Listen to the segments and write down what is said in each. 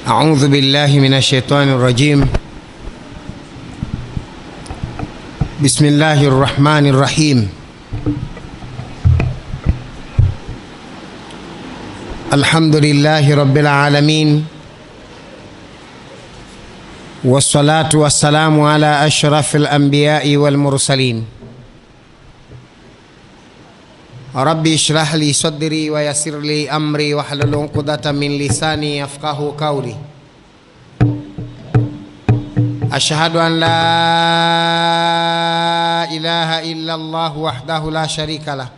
أعوذ بالله من الشيطان الرجيم. بسم الله الرحمن الرحيم. الحمد لله رب العالمين، والصلاة والسلام على أشرف الأنبياء والمرسلين. ربي اشرح لي صدري ويسر لي أمري واحلل عقدة من لساني يفقه قولي. أشهد أن لا إله إلا الله وحده لا شريك له،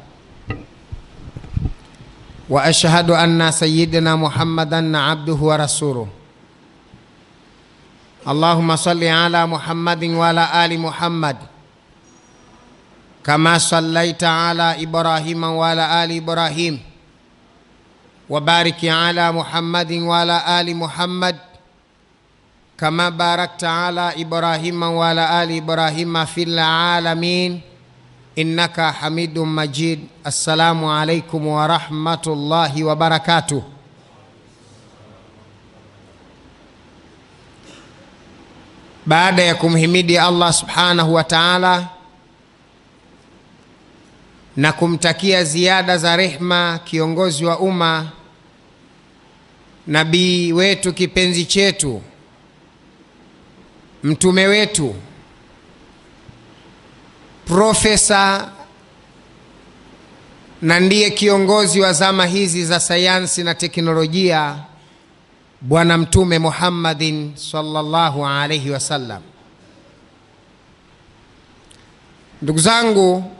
وأشهد أن سيدنا محمدا عبده ورسوله. اللهم صل على محمد وعلى آل محمد كما صليت على إبراهيم وعلى آل إبراهيم، وبارك على محمد وعلى آل محمد كما باركت على إبراهيم وعلى آل إبراهيم في العالمين إنك حميد مجيد. السلام عليكم ورحمة الله وبركاته. Baada ya kumhimidi Allah subhanahu wa ta'ala na kumtakia ziada za rehma kiongozi wa umma, nabii wetu, kipenzi chetu, mtume wetu, profesa na ndiye kiongozi wa zama hizi za sayansi na teknolojia, Bwana Mtume Muhammadin sallallahu alayhi wasallam. Ndugu zangu,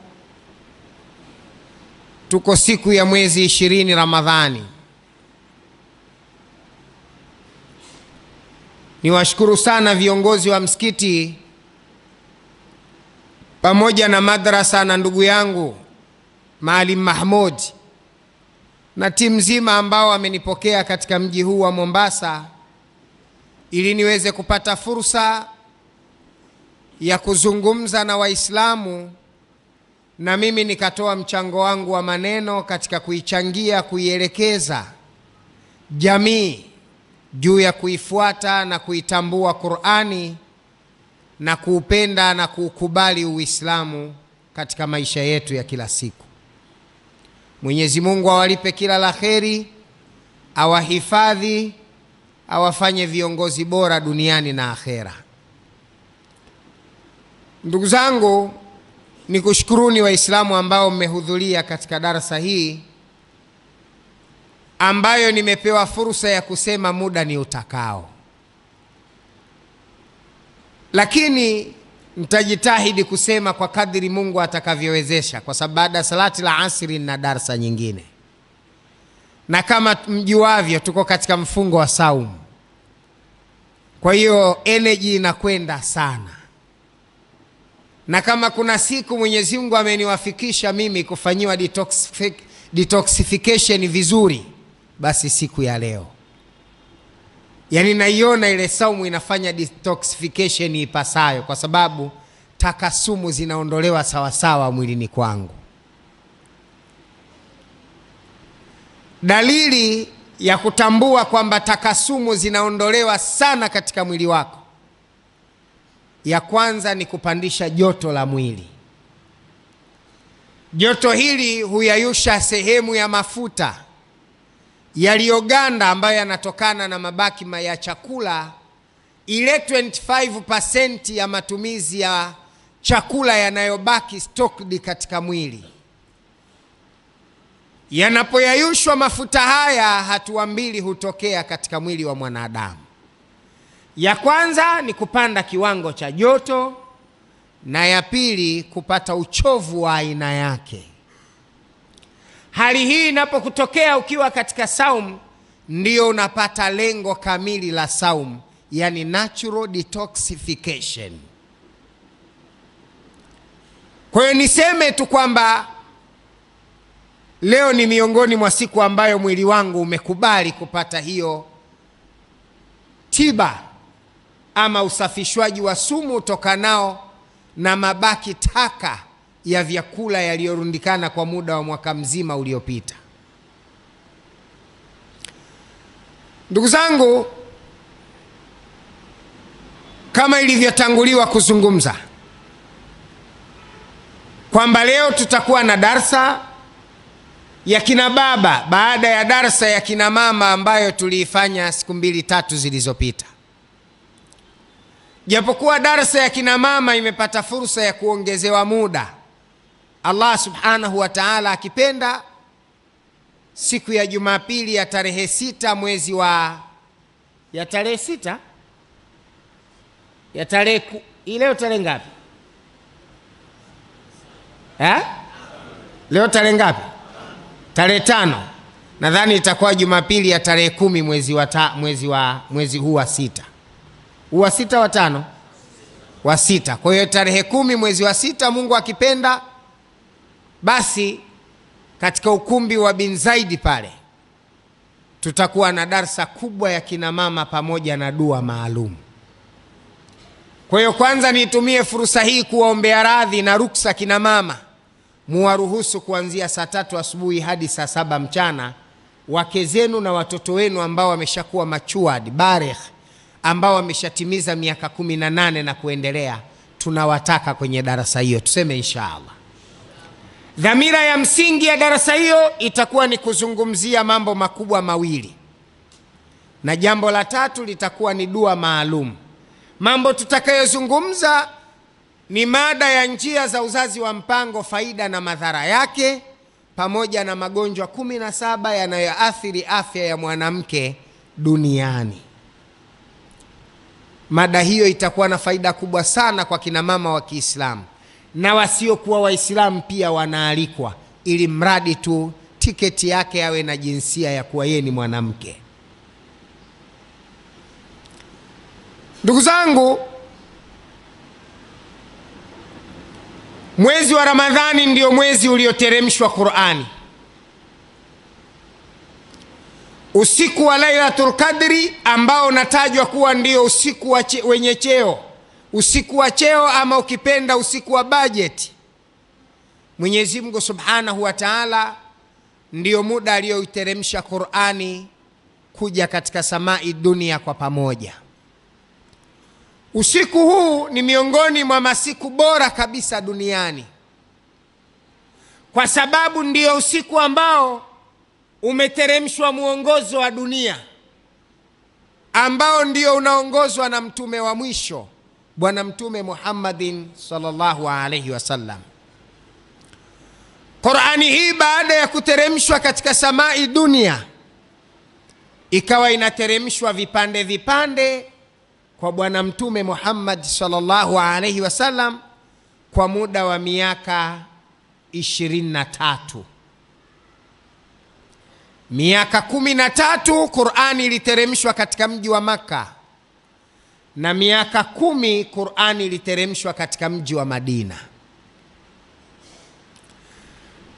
tuko siku ya mwezi 20 Ramadhani. Niwashukuru sana viongozi wa msikiti pamoja na madrasa na ndugu yangu Maalim Mahmud na timu nzima ambao wamenipokea katika mji huu wa Mombasa ili niweze kupata fursa ya kuzungumza na Waislamu, na mimi nikatoa mchango wangu wa maneno katika kuichangia, kuielekeza jamii juu ya kuifuata na kuitambua Qur'ani na kuupenda na kuukubali Uislamu katika maisha yetu ya kila siku. Mwenyezi Mungu awalipe kila la kheri, awahifadhi, awafanye viongozi bora duniani na akhera. Ndugu zangu, nikushukuruni Waislamu ambao mmehudhuria katika darasa hii ambayo nimepewa fursa ya kusema muda ni utakao, lakini nitajitahidi kusema kwa kadri Mungu atakavyowezesha, kwa sababu baada salati la asri na darasa nyingine, na kama mjuavyo tuko katika mfungo wa saumu, kwa hiyo energy inakwenda sana. Na kama kuna siku Mwenyezi Mungu ameniwafikisha mimi kufanyiwa detoxification vizuri, basi siku ya leo. Yani naiona ile saumu inafanya detoxification ipasayo, kwa sababu takasumu zinaondolewa sawasawa mwilini kwangu. Dalili ya kutambua kwamba takasumu zinaondolewa sana katika mwili wako, ya kwanza ni kupandisha joto la mwili. Joto hili huyayusha sehemu ya mafuta yaliyoganda ambayo yanatokana na mabaki ya chakula. Ile 25% ya matumizi ya chakula yanayobaki stocked katika mwili, yanapoyayushwa mafuta haya, hatua mbili hutokea katika mwili wa mwanadamu. Ya kwanza ni kupanda kiwango cha joto, na ya pili kupata uchovu wa aina yake. Hali hii inapokutokea ukiwa katika saumu, ndio unapata lengo kamili la saumu, yani natural detoxification. Kwa hiyo niseme tu kwamba leo ni miongoni mwa siku ambayo mwili wangu umekubali kupata hiyo tiba ama usafishwaji wa sumu utokanao na mabaki taka ya vyakula yaliyorundikana kwa muda wa mwaka mzima uliopita. Ndugu zangu, Kama ilivyotanguliwa kuzungumza kwamba leo tutakuwa na darsa ya kina baba baada ya darsa ya kina mama ambayo tuliifanya siku 2-3 zilizopita. Japokuwa darsa ya kina mama imepata fursa ya kuongezewa muda, Allah subhanahu wa ta'ala akipenda, siku ya Jumapili ya tarehe 6 mwezi wa ya tarehe 6 ya tarehe leo tarehe ngapi? Leo tarehe ngapi? Tarehe 5. Nadhani itakuwa Jumapili ya tarehe 10 mwezi huu wa 6. Wa 6 wa 5? Wa 6. Kwa hiyo tarehe 10 mwezi wa 6, Mungu akipenda, basi katika ukumbi wa Bin Zaidi pale tutakuwa na darsa kubwa ya kina mama pamoja na dua maalum. Kwa hiyo kwanza nitumie fursa hii kuwaombea radhi na ruksa kina mama, muwaruhusu kuanzia saa 3 asubuhi hadi saa 7 mchana wake zenu na watoto wenu ambao wameshakuwa matured baligh, ambao wameshatimiza miaka 18 na kuendelea, tunawataka kwenye darasa hiyo. Tuseme inshallah. Dhamira ya msingi ya darasa hiyo itakuwa ni kuzungumzia mambo makubwa mawili, na jambo la tatu litakuwa ni dua maalum. Mambo tutakayozungumza ni mada ya njia za uzazi wa mpango, faida na madhara yake, pamoja na magonjwa 17 yanayoathiri afya ya mwanamke duniani. Mada hiyo itakuwa na faida kubwa sana kwa kina mama wa Kiislamu, na wasiokuwa Waislamu pia wanaalikwa, ili mradi tu tiketi yake awe na jinsia ya kuwa yeye ni mwanamke. Ndugu zangu, mwezi wa Ramadhani ndio mwezi ulioteremshwa Qur'ani. Usiku wa Lailatul Qadri ambao unatajwa kuwa ndio usiku wenye cheo, usiku wa cheo ama ukipenda usiku wa budget. Mwenyezi Mungu Subhanahu wa Ta'ala ndio muda alioiteremsha Qur'ani kuja katika samai dunia kwa pamoja. Usiku huu ni miongoni mwa masiku bora kabisa duniani, kwa sababu ndio usiku ambao umeteremshwa muongozo wa dunia, ambao ndio unaongozwa na mtume wa mwisho, Bwana Mtume Muhammadin sallallahu alayhi wasallam. Qur'ani hii baada ya kuteremshwa katika samai dunia ikawa inateremshwa vipande vipande kwa Bwana Mtume Muhammad sallallahu alayhi wasallam kwa muda wa miaka 23. Miaka 13 Qur'ani iliteremshwa katika mji wa Makka, na miaka 10 Qur'ani iliteremshwa katika mji wa Madina.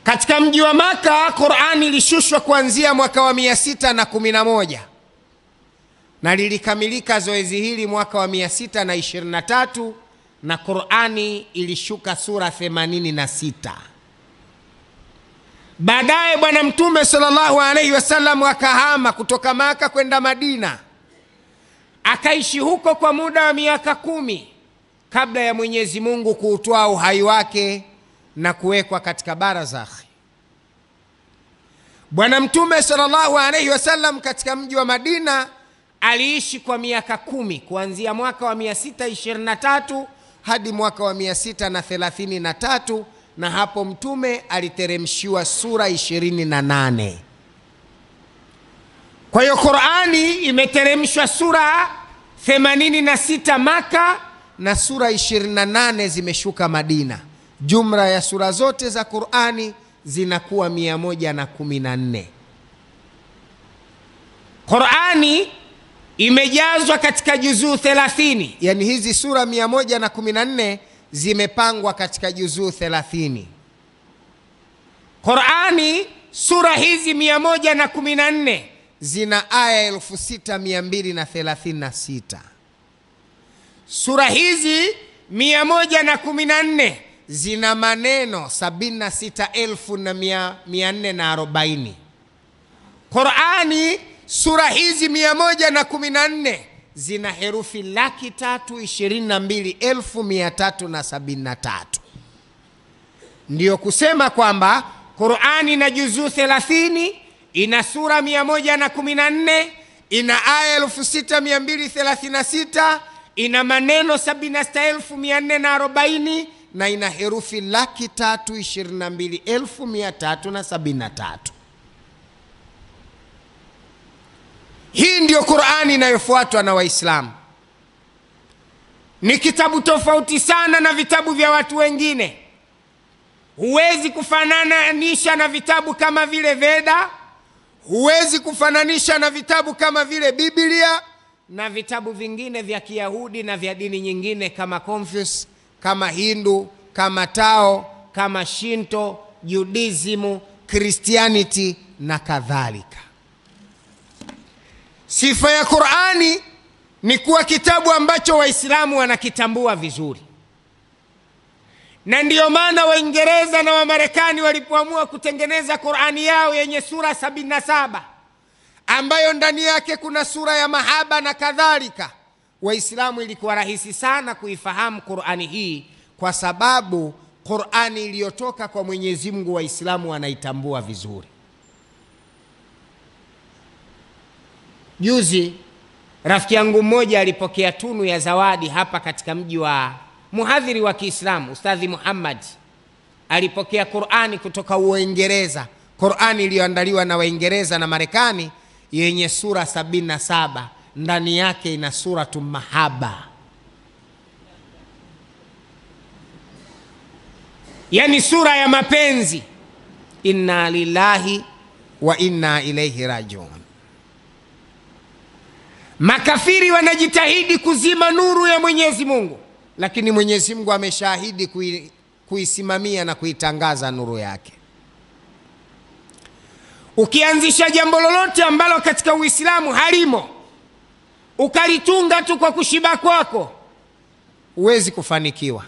Katika mji wa Makka Qur'ani ilishushwa kuanzia mwaka wa 611, na lilikamilika zoezi hili mwaka wa 623, na Qur'ani ilishuka sura 86. Baadaye Bwana Mtume sallallahu alayhi wasallam akahama kutoka Maka kwenda Madina, akaishi huko kwa muda wa miaka 10 kabla ya Mwenyezi Mungu kuutoa uhai wake na kuwekwa katika barazakh. Bwana Mtume sallallahu alayhi wasallam katika mji wa Madina aliishi kwa miaka 10, kuanzia mwaka wa 623 hadi mwaka wa 633, na hapo Mtume aliteremshiwa sura 28. Kwa hiyo Qur'ani imeteremshwa sura 86 Maka na sura 28 zimeshuka Madina. Jumla ya sura zote za Qur'ani zinakuwa 114. Qur'ani imejazwa katika juzuu 30, yani hizi sura 114 zimepangwa katika juzuu 30. Qur'ani sura hizi 114 zina aya 6236. Sura hizi 114 zina maneno 76,440. Qur'ani sura hizi 114 zina herufi 322,373. Ndiyo kusema kwamba Qur'ani ina juzuu 30, ina sura 114, ina aya 6236, ina maneno 76,440 na ina herufi 322,373. Hii ndiyo Qur'ani inayofuatwa na Waislamu. Ni kitabu tofauti sana na vitabu vya watu wengine. Huwezi kufananisha na vitabu kama vile Veda, huwezi kufananisha na vitabu kama vile Biblia na vitabu vingine vya Kiyahudi na vya dini nyingine kama Confucius, kama Hindu, kama Tao, kama Shinto, Judaism, Christianity na kadhalika. Sifa ya Qur'ani ni kuwa kitabu ambacho Waislamu wanakitambua vizuri. Na ndiyo maana Waingereza na Wamarekani walipoamua kutengeneza Qur'ani yao yenye sura 77 ambayo ndani yake kuna sura ya mahaba na kadhalika, Waislamu ilikuwa rahisi sana kuifahamu Qur'ani hii, kwa sababu Qur'ani iliyotoka kwa Mwenyezi Mungu Waislamu wanaitambua vizuri. Juzi rafiki yangu mmoja alipokea tunu ya zawadi hapa katika mji wa muhadhiri wa Kiislamu Ustadhi Muhammad. Alipokea Qur'ani kutoka Uingereza, Qur'ani iliyoandaliwa na Waingereza na Marekani yenye sura 77, ndani yake ina suratu mahaba, yani sura ya mapenzi. Inna lillahi wa inna ilaihi rajiun. Makafiri wanajitahidi kuzima nuru ya Mwenyezi Mungu, lakini Mwenyezi Mungu ameshaahidi kuisimamia na kuitangaza nuru yake. Ukianzisha jambo lolote ambalo katika Uislamu halimo, ukalitunga tu kwa kushiba kwako, huwezi kufanikiwa.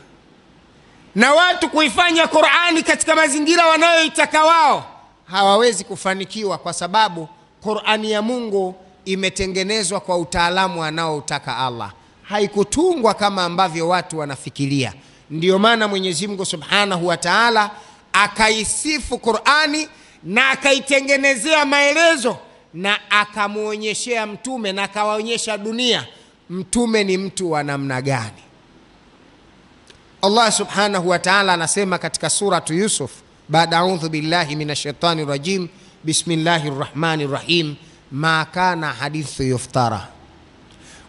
Na watu kuifanya Qur'ani katika mazingira wanayoitaka wao, hawawezi kufanikiwa, kwa sababu Qur'ani ya Mungu imetengenezwa kwa utaalamu anaoutaka Allah, haikutungwa kama ambavyo watu wanafikiria. Ndiyo maana Mwenyezi Mungu Subhanahu wa Ta'ala akaisifu Qur'ani na akaitengenezea maelezo na akamuonyeshea mtume na akawaonyesha dunia mtume ni mtu wa namna gani. Allah Subhanahu wa Ta'ala anasema katika suratu Yusuf, baada a'udhu billahi minashaitani rajim, bismillahir rahmanir rahim, ma kana hadithu yuftara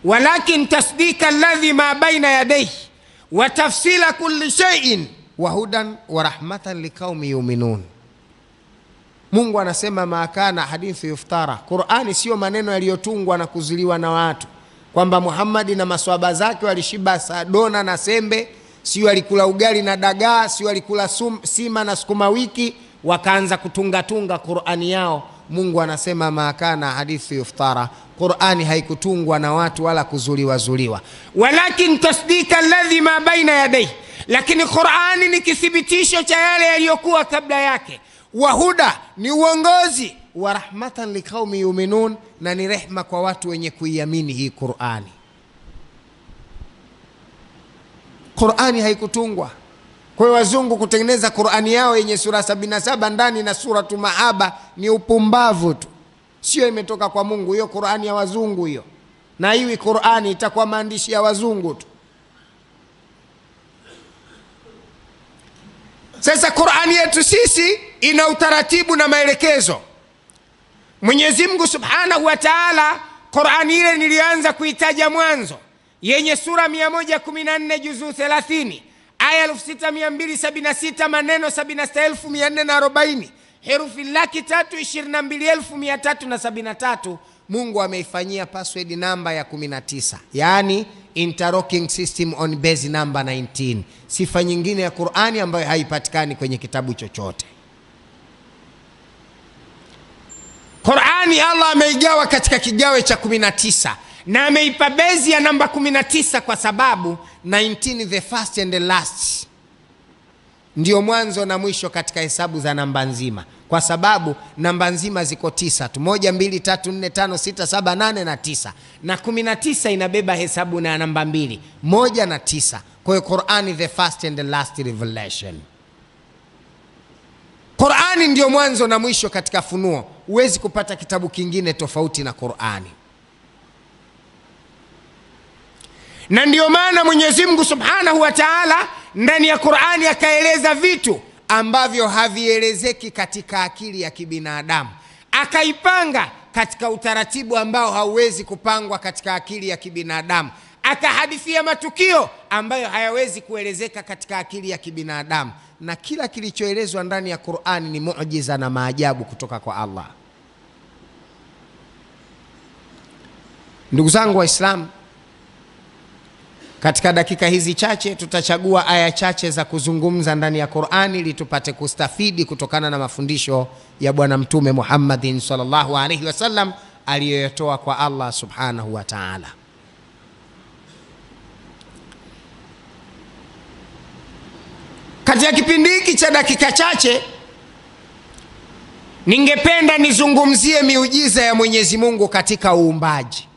walakin tasdika alladhi ma baina yadayhi wa tafsila kulli shay'in wa hudan wa rahmatan liqaumin yu'minun. Mungu anasema ma kana hadithu yuftara, Qur'ani sio maneno yaliyotungwa na kuzuliwa na watu, kwamba Muhammad na maswahaba zake walishiba sadona na sembe, sio alikula ugali na dagaa, sio alikula sima na sukuma wiki, wakaanza kutunga tunga Qur'ani yao. Mungu anasema ma kana hadithu yuftara, Qur'ani haikutungwa na watu wala kuzuliwa zuliwa, walakin tasdika alladhi ma baina yadayhi, lakini Qur'ani ni kithibitisho cha yale yaliyokuwa kabla yake, wa huda ni uongozi, wa rahmatan liqaumi yu'minun, na ni rehma kwa watu wenye kuiamini hii Qur'ani. Qur'ani haikutungwa. Kwa hiyo wazungu kutengeneza Qur'ani yao yenye sura 77 ndani na suratu mahaba ni upumbavu tu. Sio imetoka kwa Mungu hiyo Qur'ani ya wazungu hiyo. Na hiyo Qur'ani itakuwa maandishi ya wazungu tu. Sasa Qur'ani yetu sisi ina utaratibu na maelekezo. Mwenyezi Mungu Subhanahu wa Ta'ala, Qur'ani ile nilianza kuitaja mwanzo yenye sura 114 juzuu 30, aya 6276, maneno 76440, herufi 322,373. Mungu ameifanyia password namba ya 19, yani interlocking system on base number 19. Sifa nyingine ya Qur'ani ambayo haipatikani kwenye kitabu chochote. Qur'ani Allah ameigawa katika kigawe cha 19 na ameipa base ya namba 19 kwa sababu 19 the first and the last. Ndio mwanzo na mwisho katika hesabu za namba nzima, kwa sababu namba nzima ziko 9 tu: 1, 2, 3, 4, 5, 6, 7, 8 na 9. Na 19 inabeba hesabu na namba 2, 1 na 9. Kwa hiyo Qur'ani the first and the last revelation. Qur'ani ndio mwanzo na mwisho katika funuo. Huwezi kupata kitabu kingine tofauti na Qur'ani. Na ndio maana Mwenyezi Mungu Subhanahu wa Ta'ala ndani ya Qur'ani akaeleza vitu ambavyo havielezeki katika akili ya kibinadamu. Akaipanga katika utaratibu ambao hauwezi kupangwa katika akili ya kibinadamu. Akahadithia matukio ambayo hayawezi kuelezeka katika akili ya kibinadamu. Na kila kilichoelezwa ndani ya Qur'ani ni muujiza na maajabu kutoka kwa Allah. Ndugu zangu Waislamu, katika dakika hizi chache tutachagua aya chache za kuzungumza ndani ya Qur'ani ili tupate kustafidi kutokana na mafundisho ya Bwana Mtume Muhammadin sallallahu alaihi wasallam aliyoyatoa kwa Allah Subhanahu wa Ta'ala. Katika kipindi hiki cha dakika chache ningependa nizungumzie miujiza ya Mwenyezi Mungu katika uumbaji.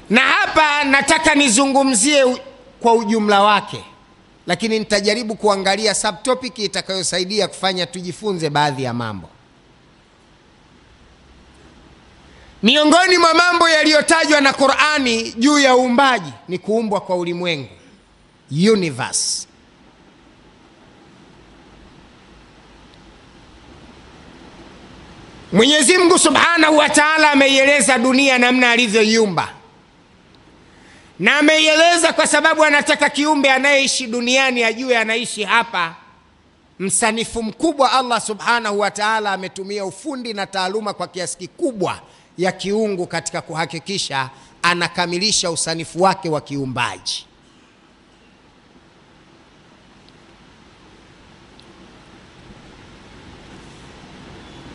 Na hapa nataka nizungumzie kwa ujumla wake, lakini nitajaribu kuangalia subtopic itakayosaidia kufanya tujifunze baadhi ya mambo. Miongoni mwa mambo yaliyotajwa na Qur'ani juu ya uumbaji ni kuumbwa kwa ulimwengu, universe. Mwenyezi Mungu Subhanahu wa Ta'ala ameieleza dunia namna alivyoiumba. Na ameieleza kwa sababu anataka kiumbe anayeishi duniani ajue anaishi hapa. Msanifu mkubwa Allah Subhanahu wa Ta'ala ametumia ufundi na taaluma kwa kiasi kikubwa ya kiungu katika kuhakikisha anakamilisha usanifu wake wa kiumbaji.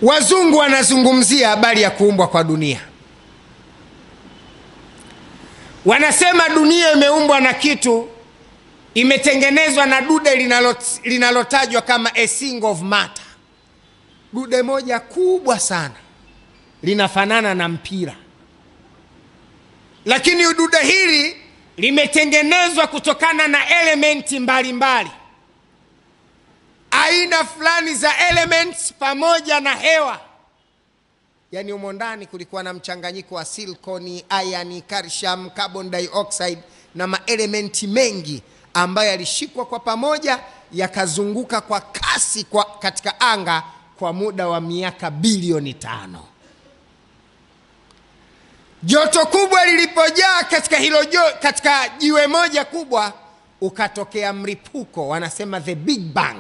Wazungu wanazungumzia habari ya kuumbwa kwa dunia. Wanasema dunia imeumbwa na kitu, imetengenezwa na dude linalotajwa kama a single of matter. Dude moja kubwa sana linafanana na mpira, lakini dude hili limetengenezwa kutokana na elementi mbalimbali, aina fulani za elements pamoja na hewa. Yani humo ndani kulikuwa na mchanganyiko wa silicon, iron, calcium, carbon dioxide na maelementi mengi ambayo yalishikwa kwa pamoja yakazunguka kwa kasi katika anga kwa muda wa miaka bilioni 5. Joto kubwa lilipojaa katika hilo katika jiwe moja kubwa, ukatokea mlipuko, wanasema the Big Bang.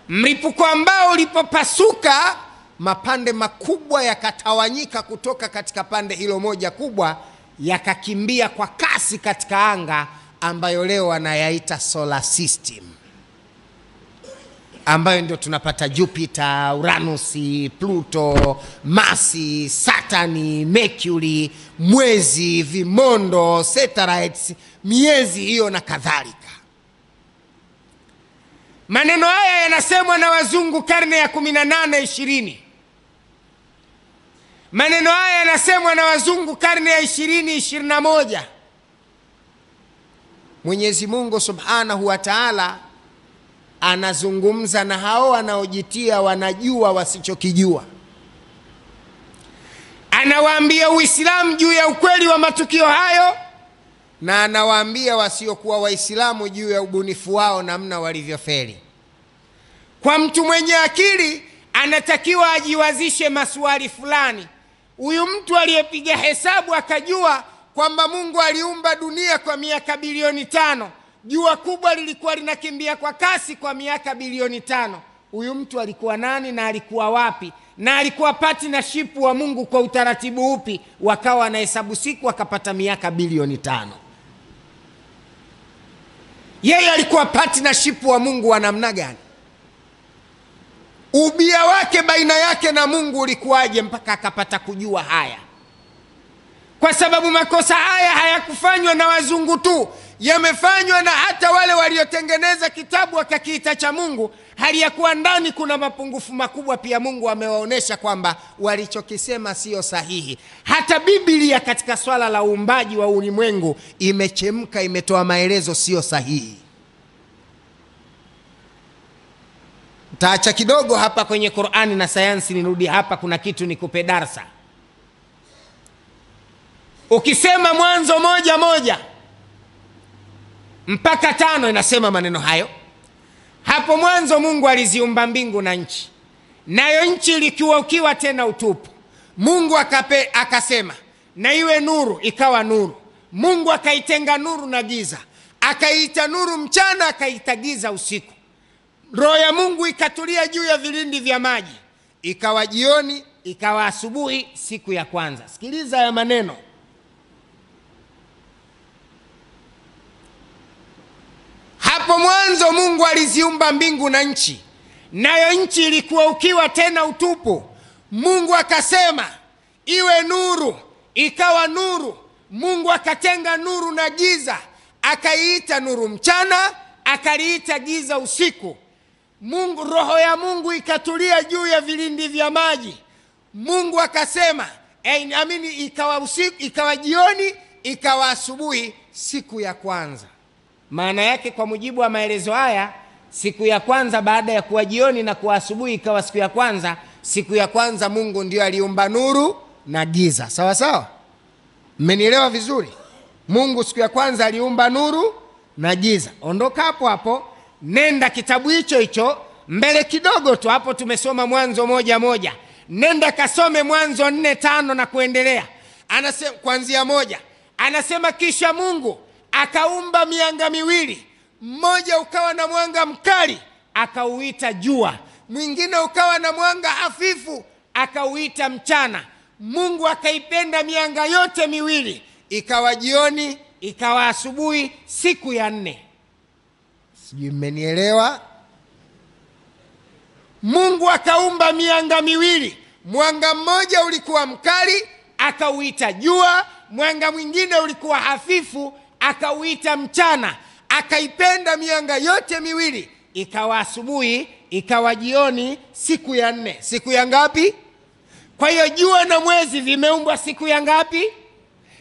Mlipuko ambao ulipopasuka, mapande makubwa yakatawanyika kutoka katika pande hilo moja kubwa, yakakimbia kwa kasi katika anga ambayo leo wanayaita solar system, ambayo ndio tunapata Jupiter, Uranus, Pluto, Mars, Saturn, Mercury, mwezi, vimondo, satellites, miezi hiyo na kadhalika. Maneno haya yanasemwa na wazungu karne ya 18 20. Maneno haya yanasemwa na wazungu karne ya 20 21. Mwenyezi Mungu Subhanahu wa Ta'ala anazungumza na hao wanaojitia wanajua wasichokijua. Anawaambia Uislamu juu ya ukweli wa matukio hayo, na anawaambia wasiokuwa Waislamu juu ya ubunifu wao namna walivyofeli. Kwa mtu mwenye akili anatakiwa ajiwazishe maswali fulani. Huyu mtu aliyepiga hesabu akajua kwamba Mungu aliumba dunia kwa miaka bilioni 5, jua kubwa lilikuwa linakimbia kwa kasi kwa miaka bilioni 5. Huyu mtu alikuwa nani na alikuwa wapi? Na alikuwa partnership wa Mungu kwa utaratibu upi? Wakawa na hesabu siku wakapata miaka bilioni 5. Yeye alikuwa partnership wa Mungu wa namna gani? Ubia wake baina yake na Mungu ulikuwaje mpaka akapata kujua haya? Kwa sababu makosa haya hayakufanywa na wazungu tu, yamefanywa na hata wale waliotengeneza kitabu wakakiita cha Mungu, hali ya kuwa ndani kuna mapungufu makubwa. Pia Mungu amewaonesha kwamba walichokisema sio sahihi. Hata Biblia katika swala la uumbaji wa ulimwengu imechemka, imetoa maelezo sio sahihi. Taacha kidogo hapa kwenye Qur'ani na sayansi, nirudi hapa, kuna kitu nikupe darsa. Ukisema Mwanzo 1:1 mpaka 5 inasema maneno hayo. Hapo mwanzo Mungu aliziumba mbingu na nchi, nayo nchi ilikuwa ukiwa tena utupu. Mungu akasema na iwe nuru, ikawa nuru. Mungu akaitenga nuru na giza, akaiita nuru mchana, akaiita giza usiku. Roho ya Mungu ikatulia juu ya vilindi vya maji, ikawa jioni, ikawa asubuhi, siku ya kwanza. Sikiliza ya maneno. Hapo mwanzo Mungu aliziumba mbingu na nchi, nayo nchi ilikuwa ukiwa tena utupu. Mungu akasema iwe nuru, ikawa nuru. Mungu akatenga nuru na giza, akaiita nuru mchana, akaliita giza usiku. Mungu, roho ya Mungu ikatulia juu ya vilindi vya maji. Mungu akasema, amini, ikawa usiku, ikawa jioni, ikawa asubuhi, siku ya kwanza. Maana yake kwa mujibu wa maelezo haya, siku ya kwanza baada ya kuwa jioni na kuwa asubuhi ikawa siku ya kwanza. Siku ya kwanza Mungu ndiyo aliumba nuru na giza. Sawa sawa? Mmenielewa vizuri? Mungu siku ya kwanza aliumba nuru na giza. Ondoka hapo hapo, nenda kitabu hicho hicho mbele kidogo tu, hapo tumesoma Mwanzo 1:1. Nenda kasome Mwanzo 4:5 na kuendelea. Anasema kuanzia 1. Anasema kisha Mungu akaumba mianga miwili, mmoja ukawa na mwanga mkali akauita jua, mwingine ukawa na mwanga hafifu akauita mchana. Mungu akaipenda mianga yote miwili, ikawa jioni, ikawa asubuhi, siku ya 4. Sijui mmenielewa? Mungu akaumba mianga miwili, mwanga mmoja ulikuwa mkali akauita jua, mwanga mwingine ulikuwa hafifu akauita mchana. Akaipenda mianga yote miwili, ikawa asubuhi, ikawa jioni, siku ya 4. Siku ya ngapi? Kwa hiyo jua na mwezi vimeumbwa siku ya ngapi?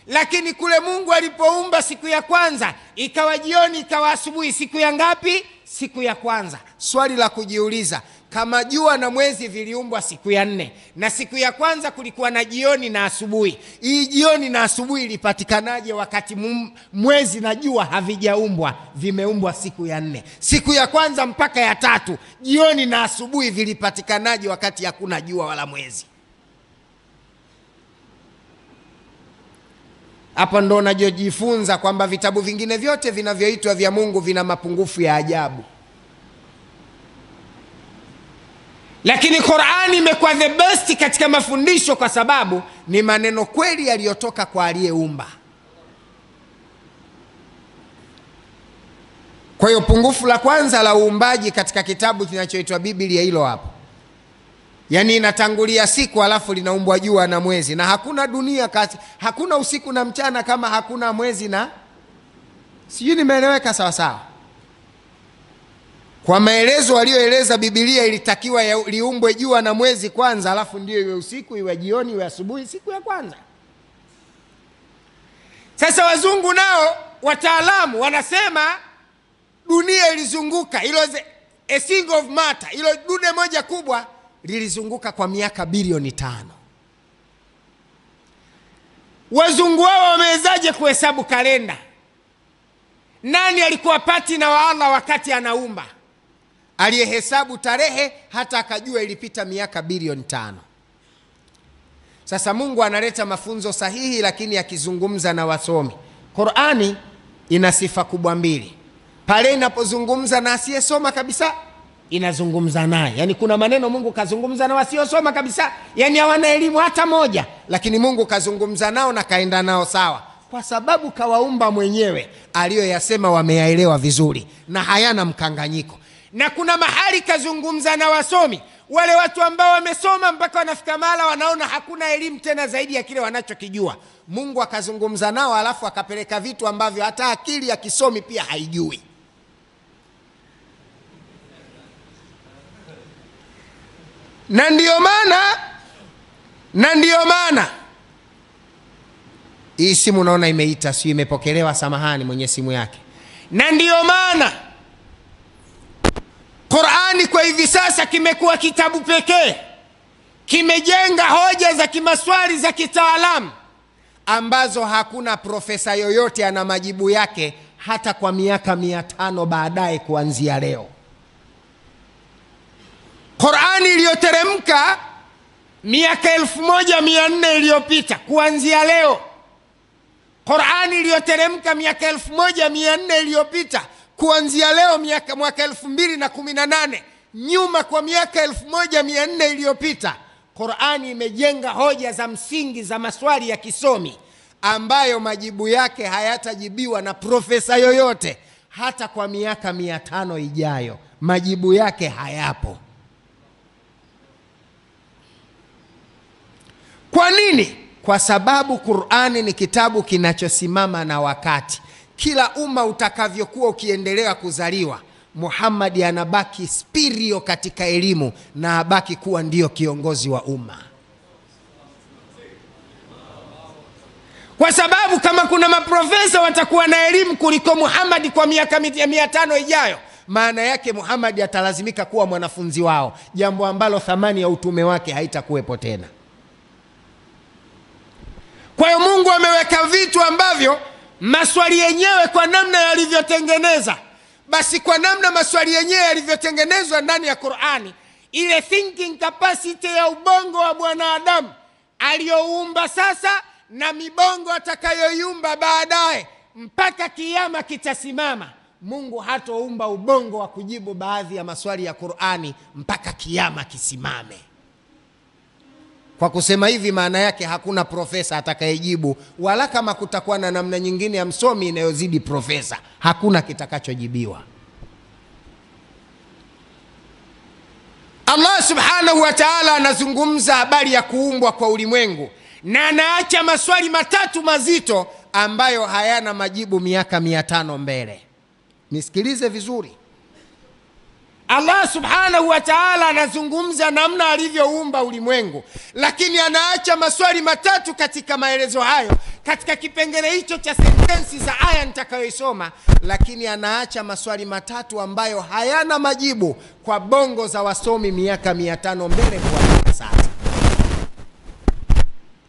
Lakini kule Mungu alipoumba siku ya kwanza, ikawa jioni, ikawa asubuhi, siku ya ngapi? Siku ya kwanza. Swali la kujiuliza, kama jua na mwezi viliumbwa siku ya 4, na siku ya kwanza kulikuwa na jioni na asubuhi, hii jioni na asubuhi ilipatikanaje wakati mwezi na jua havijaumbwa, vimeumbwa siku ya 4? Siku ya kwanza mpaka ya 3, jioni na asubuhi vilipatikanaje wakati hakuna jua wala mwezi? Hapa ndo unajifunza kwamba vitabu vingine vyote vinavyoitwa vya Mungu vina mapungufu ya ajabu. Lakini Qur'ani imekuwa the best katika mafundisho kwa sababu ni maneno kweli yaliyotoka kwa aliyeumba. Kwa hiyo pungufu la kwanza la uumbaji katika kitabu kinachoitwa Biblia hilo hapo. Yaani inatangulia siku alafu linaumbwa jua na mwezi, na hakuna dunia kati, hakuna usiku na mchana kama hakuna mwezi na sijui nimeeleweka sawa sawa. Kwa maelezo walioeleza Biblia ilitakiwa liumbwe jua na mwezi kwanza, alafu ndio iwe usiku, iwe jioni, iwe asubuhi, siku ya kwanza. Sasa wazungu nao wataalamu wanasema dunia ilizunguka, ilo a single of matter, ilo dude moja kubwa lilizunguka kwa miaka bilioni 5. Wazungu wao wamewezaje kuhesabu kalenda? Nani alikuwa pati na wa Allah wakati anaumba? Aliyehesabu tarehe hata akajua ilipita miaka bilioni 5. Sasa Mungu analeta mafunzo sahihi, lakini akizungumza na wasomi. Qur'ani ina sifa kubwa mbili. Pale inapozungumza na asiyesoma kabisa, inazungumza naye. Yaani kuna maneno Mungu kazungumza na wasiosoma kabisa, yaani hawana elimu hata moja, lakini Mungu kazungumza nao na kaenda nao sawa, kwa sababu kawaumba mwenyewe. Aliyoyasema wameyaelewa vizuri na hayana mkanganyiko. Na kuna mahali kazungumza na wasomi, Wale watu ambao wamesoma mpaka wanafika mahala wanaona hakuna elimu tena zaidi ya kile wanachokijua. Mungu akazungumza nao, alafu akapeleka vitu ambavyo hata akili ya kisomi pia haijui. Na ndiyo maana hii simu naona imeita, si imepokelewa, samahani mwenye simu yake. Na ndiyo maana Qur'ani kwa hivi sasa kimekuwa kitabu pekee kimejenga hoja za kimaswali za kitaalamu ambazo hakuna profesa yoyote ana majibu yake hata kwa miaka 500 baadaye kuanzia leo. Qur'ani iliyoteremka miaka 1400 iliyopita kuanzia leo, Qur'ani iliyoteremka miaka 1400 iliyopita kuanzia leo, mwaka 2018, nyuma kwa miaka 1400 iliyopita, Qur'ani imejenga hoja za msingi za maswali ya kisomi ambayo majibu yake hayatajibiwa na profesa yoyote hata kwa miaka 500 ijayo. Majibu yake hayapo. Kwa nini? Kwa sababu Qur'ani ni kitabu kinachosimama na wakati. Kila umma utakavyokuwa ukiendelea kuzaliwa, Muhammad anabaki spirio katika elimu na abaki kuwa ndiyo kiongozi wa umma. Kwa sababu kama kuna maprofesa watakuwa na elimu kuliko Muhammad kwa miaka 500 ijayo, maana yake Muhammad atalazimika kuwa mwanafunzi wao, jambo ambalo thamani ya utume wake haitakuwepo tena. Kwa hiyo Mungu ameweka vitu ambavyo maswali yenyewe kwa namna yalivyotengeneza, basi kwa namna maswali yenyewe yalivyotengenezwa ndani ya Qur'ani, ile thinking capacity ya ubongo wa mwanadamu aliyoumba sasa na mibongo atakayoiumba baadaye mpaka kiyama kitasimama, Mungu hatoumba ubongo wa kujibu baadhi ya maswali ya Qur'ani mpaka kiyama kisimame. Kwa kusema hivi, maana yake hakuna profesa atakayejibu, wala kama kutakuwa na namna nyingine ya msomi inayozidi profesa, hakuna kitakachojibiwa. Allah subhanahu wa ta'ala anazungumza habari ya kuumbwa kwa ulimwengu na anaacha maswali matatu mazito ambayo hayana majibu miaka 500 mbele. Nisikilize vizuri. Allah subhanahu wa ta'ala anazungumza namna alivyoumba ulimwengu, lakini anaacha maswali matatu katika maelezo hayo, katika kipengele hicho cha sentensi za aya nitakayoisoma, lakini anaacha maswali matatu ambayo hayana majibu kwa bongo za wasomi miaka 500 mbele kwa sasa.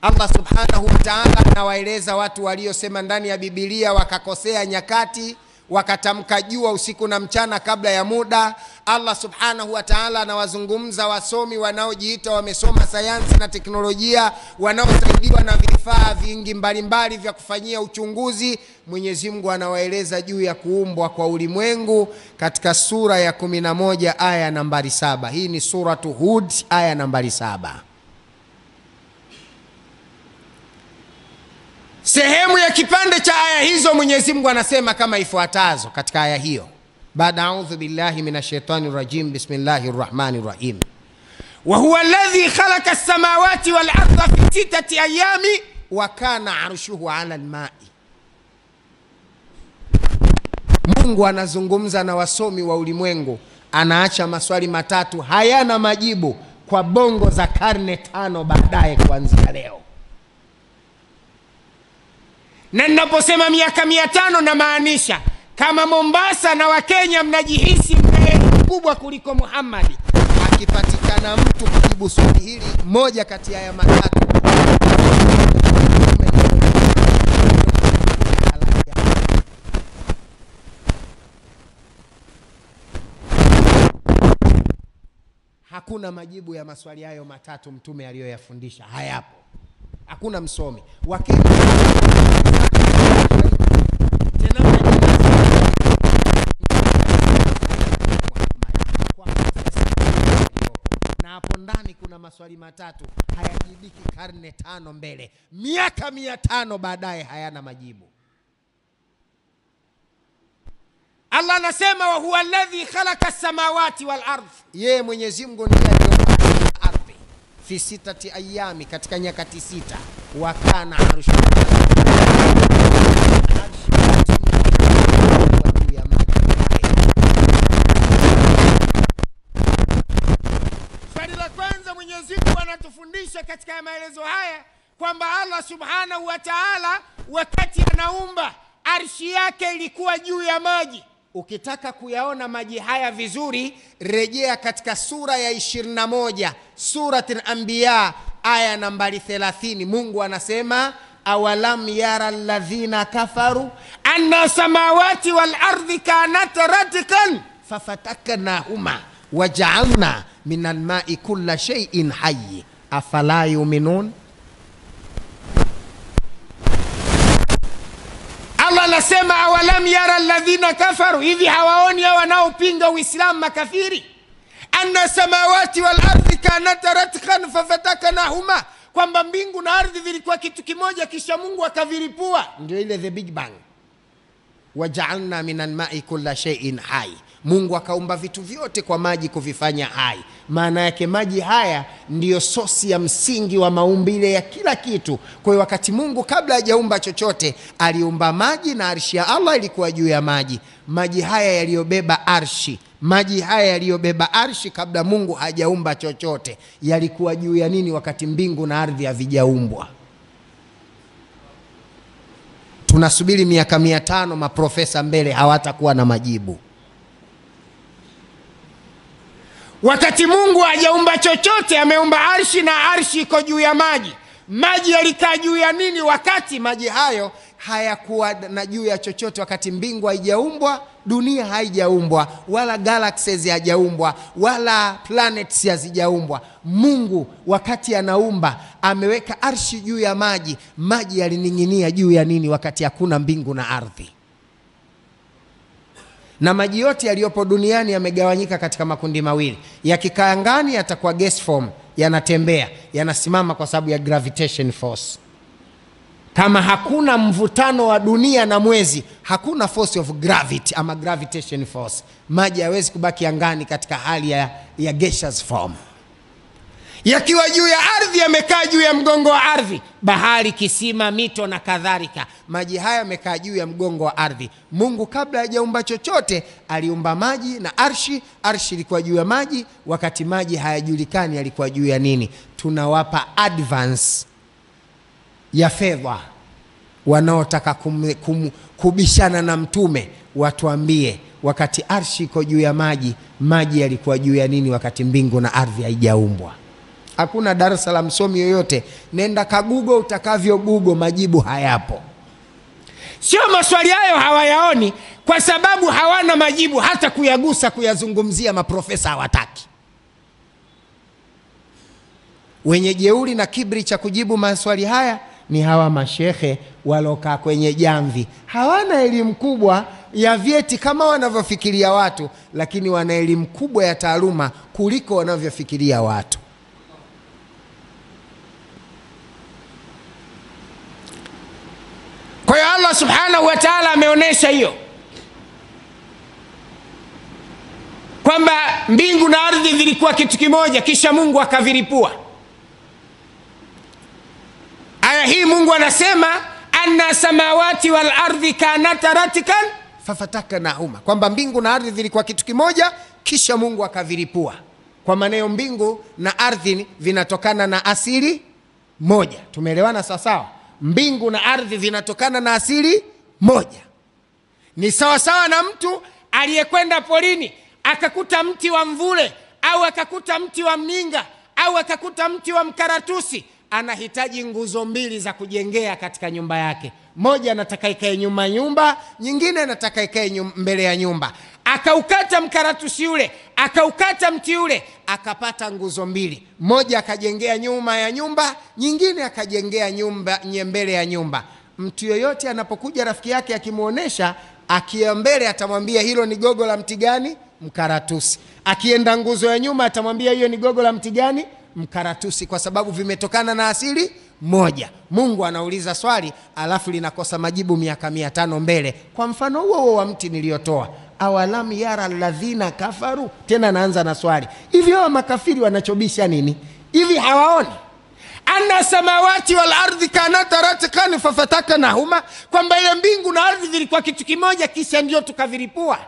Allah subhanahu wa ta'ala anawaeleza watu waliosema ndani ya Biblia wakakosea nyakati, wakatamka jua usiku na mchana kabla ya muda. Allah subhanahu wa ta'ala anawazungumza wasomi wanaojiita wamesoma sayansi na teknolojia, wanaosaidiwa na vifaa vingi mbalimbali vya kufanyia uchunguzi. Mwenyezi Mungu anawaeleza juu ya kuumbwa kwa ulimwengu katika sura ya 11 aya nambari 7. Hii ni suratu Hud aya nambari 7. Sehemu ya kipande cha aya hizo Mwenyezi Mungu anasema kama ifuatazo katika aya hiyo. Baada a'udhu billahi minashaitani rajim, bismillahir rahmanir rahim. Wa huwa alladhi khalaqa as-samawati wal arda fi sittati ayami wa kana arshuhu 'ala al-ma'i. Mungu anazungumza na wasomi wa ulimwengu, anaacha maswali matatu hayana majibu kwa bongo za karne 5 baadaye kuanzia leo. Na ninaposema miaka 500 na maanisha kama Mombasa na Wakenya mnajihisi mna elimu kubwa kuliko Muhammad, akipatikana mtu kujibu swali hili moja kati ya matatu, hakuna majibu ya maswali hayo matatu mtume aliyoyafundisha, hayapo. Hakuna msomi Wakenya na hapo ndani kuna maswali matatu hayajibiki karne 5 mbele, miaka 500 baadaye hayana majibu. Allah anasema wa huwa alladhi khalaqa as-samawati wal ardh, yeye Mwenyezi Mungu ndiye aliyeumba ardhi fi sitati ayami, katika nyakati 6, wa kana arshu juu ya maji. Swali la kwanza Mwenyezi Mungu anatufundisha katika maelezo haya kwamba Allah Subhanahu wa Ta'ala wakati anaumba arshi yake ilikuwa juu ya maji. Ukitaka kuyaona maji haya vizuri, rejea katika sura ya 21, Suratul Anbiya, aya nambari 30. Mungu anasema awalam yara alladhina kafaru anna samawati wal ardi kanat ratqan fafataknahuma waja'alna minal ma'i kulla shay'in hayy afala yu'minun. Allah anasema awalam yara alladhina kafaru, hivi hawaoni hao wanaopinga Uislamu makafiri, anna samawati wal ardi kanat ratqan fafataknahuma, kwamba mbingu na ardhi vilikuwa kitu kimoja kisha Mungu akavilipua, ndio ile the big bang. Waja'alna minal ma'i kulla shay'in hai, Mungu akaumba vitu vyote kwa maji kuvifanya hai. Maana yake maji haya ndiyo sosi ya msingi wa maumbile ya kila kitu. Kwa hiyo wakati Mungu kabla hajaumba chochote aliumba maji, na arshi ya Allah ilikuwa juu ya maji. Maji haya yaliyobeba arshi, maji haya yaliyobeba arshi kabla Mungu hajaumba chochote yalikuwa juu ya nini wakati mbingu na ardhi havijaumbwa? Tunasubiri miaka 500 maprofesa mbele hawatakuwa na majibu. Wakati Mungu hajaumba chochote ameumba arshi, na arshi iko juu ya maji. Maji yalikaa juu ya nini wakati maji hayo hayakuwa na juu ya chochote? Wakati mbingu haijaumbwa, dunia haijaumbwa, wala galaxies hajaumbwa, wala planets hazijaumbwa. Mungu wakati anaumba ameweka arshi juu ya maji. Maji yalining'inia juu ya nini wakati hakuna mbingu na ardhi? Na maji yote yaliyopo duniani yamegawanyika katika makundi mawili. Yakikaa angani yatakuwa gas form, yanatembea, yanasimama kwa sababu ya gravitation force. Kama hakuna mvutano wa dunia na mwezi, hakuna force of gravity ama gravitation force, maji hayawezi kubaki angani katika hali ya gaseous form. Yakiwa juu ya ardhi yamekaa juu ya mgongo wa ardhi, bahari, kisima, mito na kadhalika, maji haya yamekaa juu ya mgongo wa ardhi. Mungu kabla hajaumba chochote aliumba maji na arshi. Arshi ilikuwa juu ya maji, wakati maji hayajulikani yalikuwa juu ya nini. Tunawapa advance ya fedha wanaotaka kubishana na mtume, watuambie wakati arshi iko juu ya maji, maji yalikuwa juu ya nini wakati mbingu na ardhi haijaumbwa? Hakuna darasa la msomi yoyote, nenda kagugo utakavyo gugo, majibu hayapo. Sio maswali hayo hawayaoni kwa sababu hawana majibu, hata kuyagusa kuyazungumzia maprofesa hawataki. Wenye jeuri na kibri cha kujibu maswali haya ni hawa mashehe walokaa kwenye jamvi. Hawana elimu kubwa ya vyeti kama wanavyofikiria watu, lakini wana elimu kubwa ya taaluma kuliko wanavyofikiria watu. Kwa hiyo Allah Subhanahu wa Ta'ala ameonesha hiyo kwamba mbingu na ardhi vilikuwa kitu kimoja kisha Mungu akavilipua. Aya hii Mungu anasema anna samawati wal ardi kanat ratqan fafataknahuma, kwamba mbingu na ardhi vilikuwa kitu kimoja kisha Mungu akavilipua. Kwa maneno mbingu na ardhi vinatokana na asili moja. Tumeelewana sawa sawa? Mbingu na ardhi vinatokana na asili moja. Ni sawa sawa na mtu aliyekwenda porini akakuta mti wa mvule au akakuta mti wa mninga au akakuta mti wa mkaratusi. Anahitaji nguzo mbili za kujengea katika nyumba yake. Moja anataka ikae nyuma nyumba, nyingine anataka ikae mbele ya nyumba. Akaukata mkaratusi ule, akaukata mti ule, akapata nguzo mbili. Moja akajengea nyuma ya nyumba, nyingine akajengea nyumba mbele ya nyumba. Mtu yoyote anapokuja rafiki yake akimuonesha, akiwa mbele atamwambia hilo ni gogo la mti gani? Mkaratusi. Akienda nguzo ya nyuma atamwambia hiyo ni gogo la mti gani? Mkaratusi, kwa sababu vimetokana na asili moja. Mungu anauliza swali alafu linakosa majibu miaka 500 mbele. Kwa mfano huo huo wa mti niliotoa, Awalam yara alladhina kafaru, tena naanza na swali, hivi hawa makafiri wanachobisha nini? Hivi hawaoni anna samawati wal ardhi kanata ratqan fafataknahuma, kwamba ile mbingu na ardhi vilikuwa kitu kimoja kisha ndio tukavilipua?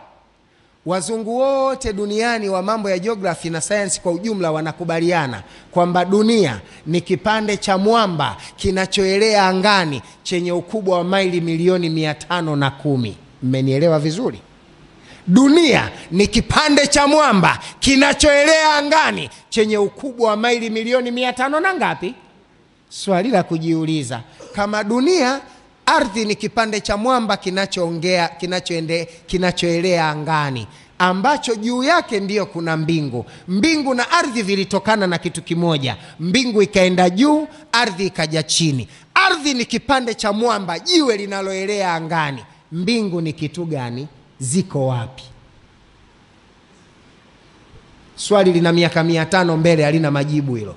Wazungu wote duniani wa mambo ya geography na science kwa ujumla wanakubaliana kwamba dunia ni kipande cha mwamba kinachoelea angani chenye ukubwa wa maili milioni 510. Mmenielewa vizuri? Dunia ni kipande cha mwamba kinachoelea angani chenye ukubwa wa maili milioni 500 na ngapi? Swali la kujiuliza, kama dunia ardhi ni kipande cha mwamba kinachoelea angani ambacho juu yake ndiyo kuna mbingu. Mbingu na ardhi vilitokana na kitu kimoja. Mbingu ikaenda juu, ardhi ikaja chini. Ardhi ni kipande cha mwamba, jiwe linaloelea angani. Mbingu ni kitu gani? Ziko wapi? Swali lina miaka 500 mbele, halina majibu hilo.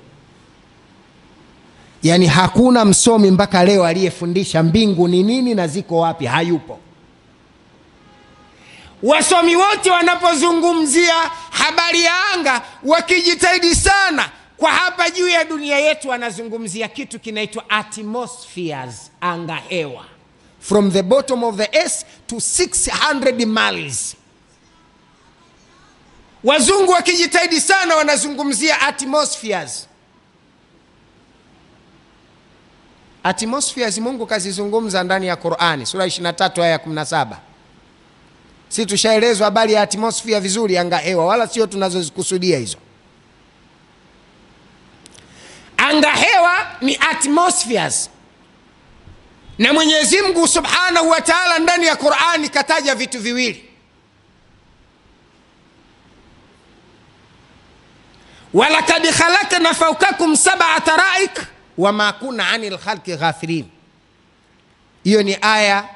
Yani hakuna msomi mpaka leo aliyefundisha mbingu ni nini na ziko wapi, hayupo. Wasomi wote wanapozungumzia habari ya anga wakijitahidi sana kwa hapa juu ya dunia yetu wanazungumzia kitu kinaitwa atmospheres, anga hewa. From the bottom of the earth to 600 miles. Wazungu wakijitahidi sana wanazungumzia atmospheres. Atmospheres Mungu kazizungumza ndani ya Qur'ani, sura 23 aya 17. Si tushaelezwa habari ya atmosphere vizuri, anga hewa, wala sio tunazozikusudia hizo. Anga hewa ni atmospheres. Na Mwenyezi Mungu Subhanahu wa Ta'ala ndani ya Qur'ani kataja vitu viwili. Walakad khalaqna fawqakum sab'a taraik wama kunna 'anil khalqi ghafilin. Hiyo ni aya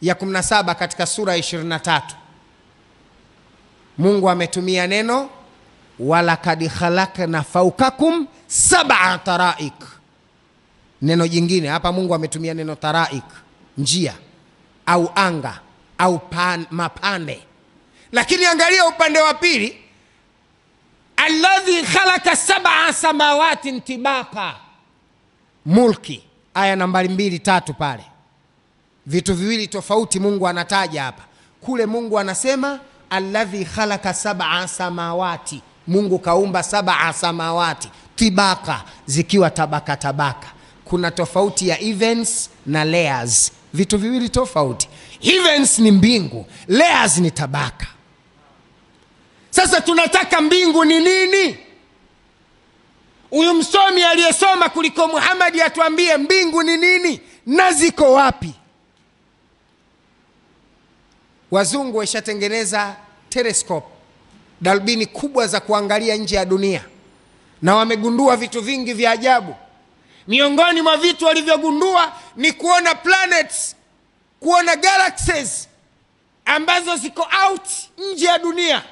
ya 17 katika sura 23. Mungu ametumia neno walakad khalaqna fawqakum sab'a taraik. Neno jingine hapa Mungu ametumia neno taraik, njia au anga au mapande. Lakini angalia upande wa pili, alladhi khalaqa sab'a samawati tibaqa. Mulki aya nambari 2 3 pale. Vitu viwili tofauti Mungu anataja hapa. Kule Mungu anasema alladhi khalaqa sab'a samawati, Mungu kaumba sab'a samawati tibaka, zikiwa tabaka tabaka. Kuna tofauti ya events na layers, vitu viwili tofauti. Events ni mbingu, layers ni tabaka. Sasa tunataka mbingu ni nini? Huyu msomi aliyesoma kuliko Muhammad atuambie mbingu ni nini na ziko wapi? Wazungu washatengeneza telescope, darubini kubwa za kuangalia nje ya dunia, na wamegundua vitu vingi vya ajabu. Miongoni mwa vitu walivyogundua ni kuona planets, kuona galaxies ambazo ziko out nje ya dunia.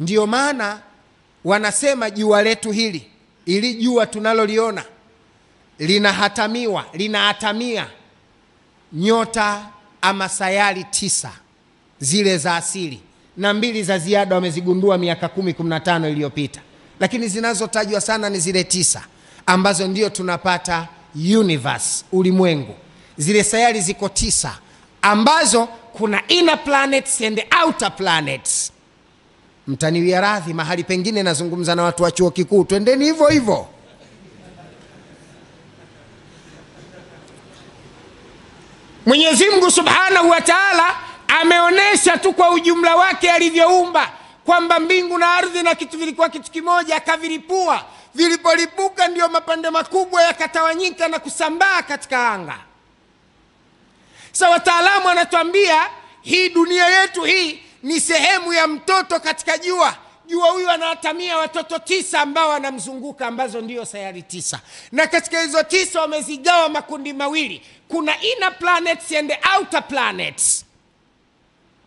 Ndiyo maana wanasema jua letu hili, ili jua tunaloliona linahatamiwa, linahatamia nyota ama sayari 9 zile za asili, na 2 za ziada wamezigundua miaka 10 15 iliyopita. Lakini zinazotajwa sana ni zile 9 ambazo ndio tunapata universe, ulimwengu. Zile sayari ziko 9 ambazo kuna inner planets and outer planets. Mtaniwia radhi, mahali pengine nazungumza na watu wa chuo kikuu, twendeni hivyo hivyo. Mwenyezi Mungu Subhanahu wa Ta'ala ameonesha tu kwa ujumla wake alivyoumba kwamba mbingu na ardhi na kitu vilikuwa kitu kimoja, akavilipua. Vilipolipuka ndio mapande makubwa yakatawanyika na kusambaa katika anga. Sasa wataalamu wanatuambia hii dunia yetu hii ni sehemu ya mtoto katika jua. Jua huyu anahatamia watoto 9 ambao wanamzunguka, ambazo ndio sayari 9. Na katika hizo 9 wamezigawa makundi mawili. Kuna inner planets and outer planets.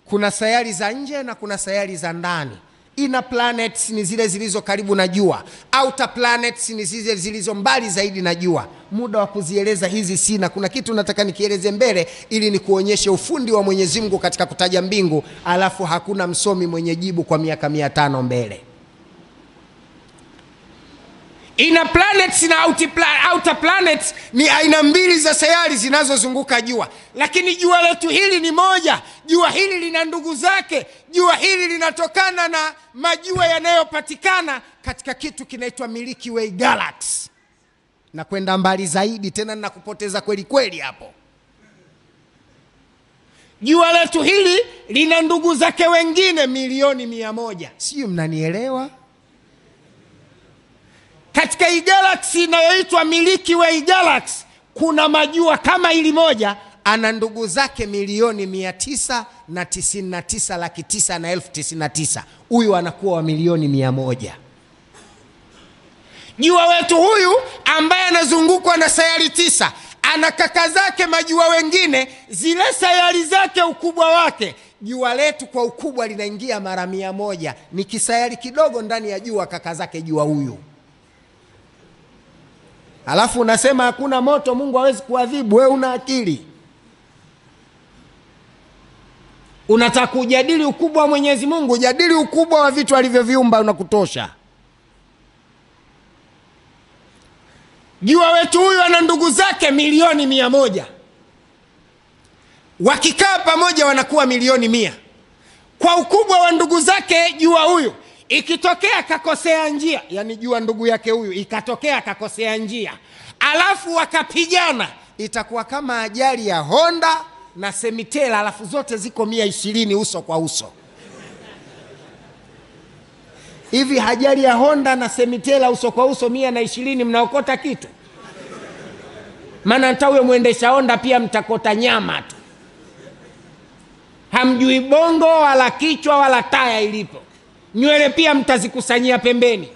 Kuna sayari za nje na kuna sayari za ndani. Inner planets ni zile zilizo karibu na jua, outer planets ni zile zilizo mbali zaidi na jua. Muda wa kuzieleza hizi sina, kuna kitu nataka nikieleze mbele ili nikuonyeshe ufundi wa Mwenyezi Mungu katika kutaja mbingu, alafu hakuna msomi mwenye jibu kwa miaka 500 mbele. Inner planets na outer planets ni aina mbili za sayari zinazozunguka jua. Lakini jua letu hili ni moja. Jua hili lina ndugu zake. Jua hili linatokana na majua yanayopatikana katika kitu kinaitwa Milky Way Galaxy. Na kwenda mbali zaidi tena nakupoteza kweli kweli hapo. Jua letu hili lina ndugu zake wengine milioni 100. Sijui mnanielewa? Katika hii galaxy inayoitwa Milky Way Galaxy kuna majua kama hili moja ana ndugu zake milioni 999,999,099. Huyu anakuwa wa milioni 100. Jua wetu huyu ambaye anazungukwa na sayari 9 ana kaka zake majua wengine, zile sayari zake ukubwa wake jua letu kwa ukubwa linaingia mara 100. Ni kisayari kidogo ndani ya jua kaka zake jua huyu. Alafu unasema hakuna moto, Mungu hawezi kuadhibu. Wewe una akili? Unataka kujadili ukubwa wa Mwenyezi Mungu? Jadili ukubwa wa vitu alivyoviumba unakutosha. Jua wetu huyu ana ndugu zake milioni 100. Wakikaa pamoja wanakuwa milioni 100. Kwa ukubwa wa ndugu zake jua huyu, ikitokea kakosea njia, yani jua ndugu yake huyu ikatokea kakosea njia, alafu wakapigana, itakuwa kama ajali ya Honda na Semitela, alafu zote ziko 120 uso kwa uso. Hivi ajali ya Honda na Semitela uso kwa uso 120, mnaokota kitu? Maana hata huyo mwendesha Honda pia mtakota nyama tu. Hamjui bongo wala kichwa wala taya ilipo. Nywele pia mtazikusanyia pembeni.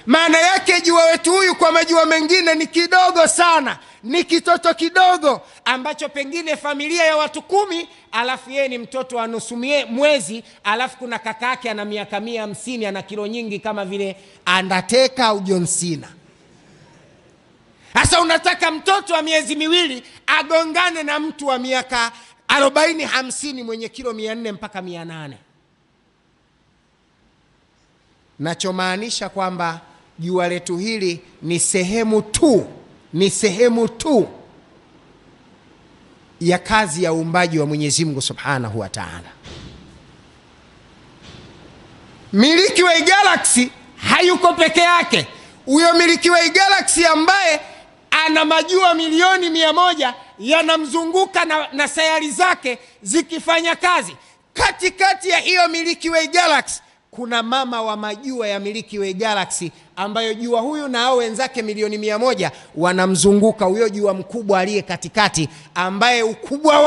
Maana yake jua wetu huyu kwa majua mengine ni kidogo sana, ni kitoto kidogo ambacho pengine familia ya watu 10, alafu yeye ni mtoto wa nusu mwezi, alafu kuna kaka yake ana miaka 150, ana kilo nyingi kama vile Undertaker au John Cena. Sasa unataka mtoto wa miezi 2 agongane na mtu wa miaka 40 50 mwenye kilo 400 mpaka 800. Nachomaanisha kwamba jua letu hili ni sehemu tu, ni sehemu tu ya kazi ya uumbaji wa Mwenyezi Mungu Subhanahu wa Ta'ala. Milky Way Galaxy hayuko peke yake. Huyo Milky Way Galaxy ambaye ana majua milioni 100 yanamzunguka na sayari zake zikifanya kazi. Katikati ya hiyo Milky Way Galaxy kuna mama wa majua ya Milky Way Galaxy ambayo jua huyu na hao wenzake milioni 100 wanamzunguka huyo jua mkubwa aliye katikati, ambaye ukubwa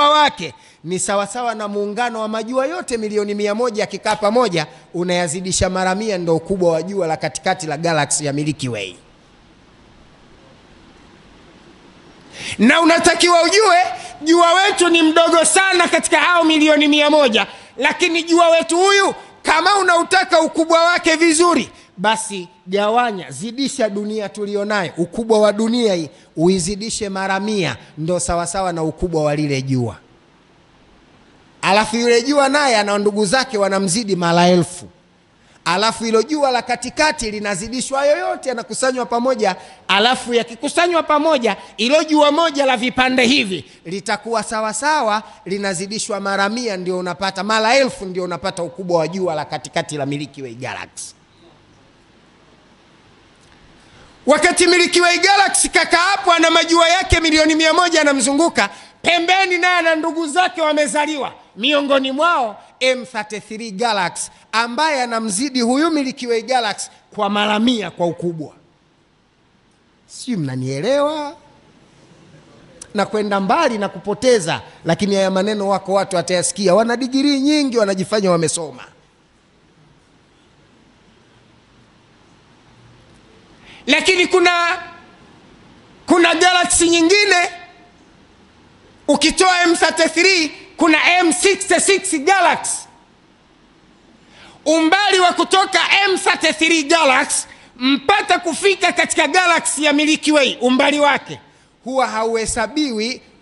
wake ni sawasawa na muungano wa majua yote milioni 100 akikaa pamoja, unayazidisha mara 100, ndio ukubwa wa jua la katikati la galaxy ya Milky Way. Na unatakiwa ujue jua wetu ni mdogo sana katika hao milioni 100, lakini jua wetu huyu kama unautaka ukubwa wake vizuri, basi gawanya, zidisha dunia tulionayo, ukubwa wa dunia hii uizidishe mara 100, ndo sawasawa na ukubwa wa lile jua. Alafu yule jua naye ana ndugu zake wanamzidi mara 1000. Alafu ilo jua la katikati linazidishwa yoyote, yanakusanywa pamoja. Alafu yakikusanywa pamoja, ilo jua moja la vipande hivi litakuwa sawasawa, linazidishwa mara 100, ndio unapata mara 1000, ndio unapata ukubwa wa jua la katikati la Milky Way Galaxy. Wakati Milky Way Galaxy kaka hapo ana majua yake milioni 100 anamzunguka, pembeni naye ana ndugu zake wamezaliwa, miongoni mwao M33 Galaxy ambaye anamzidi huyu Milky Way Galaxy kwa mara 100 kwa ukubwa. Sijui mnanielewa? Na kwenda mbali na kupoteza, lakini haya maneno wako watu watayasikia, wana digirii nyingi wanajifanya wamesoma. Lakini kuna galaxy nyingine, ukitoa M33 kuna M66 Galaxy. Umbali wa kutoka M33 Galaxy mpaka kufika katika galaxy ya Milky Way, umbali wake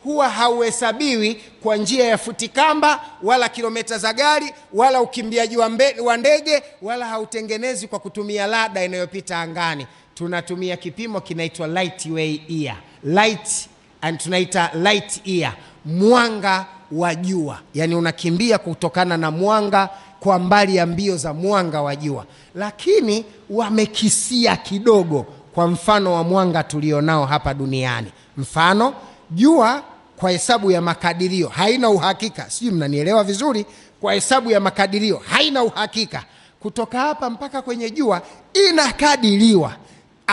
huwa hauhesabiwi kwa njia ya futikamba wala kilomita za gari wala ukimbiaji wa ndege, wala hautengenezi kwa kutumia lada inayopita angani. Tunatumia kipimo kinaitwa light way year. Light, and tunaita light year, mwanga wa jua. Yani unakimbia kutokana na mwanga kwa mbali ya mbio za mwanga wa jua. Lakini wamekisia kidogo kwa mfano wa mwanga tulionao hapa duniani. Mfano, jua kwa hesabu ya makadirio haina uhakika. Sijui mnanielewa vizuri. Kwa hesabu ya makadirio haina uhakika. Kutoka hapa mpaka kwenye jua inakadiriwa,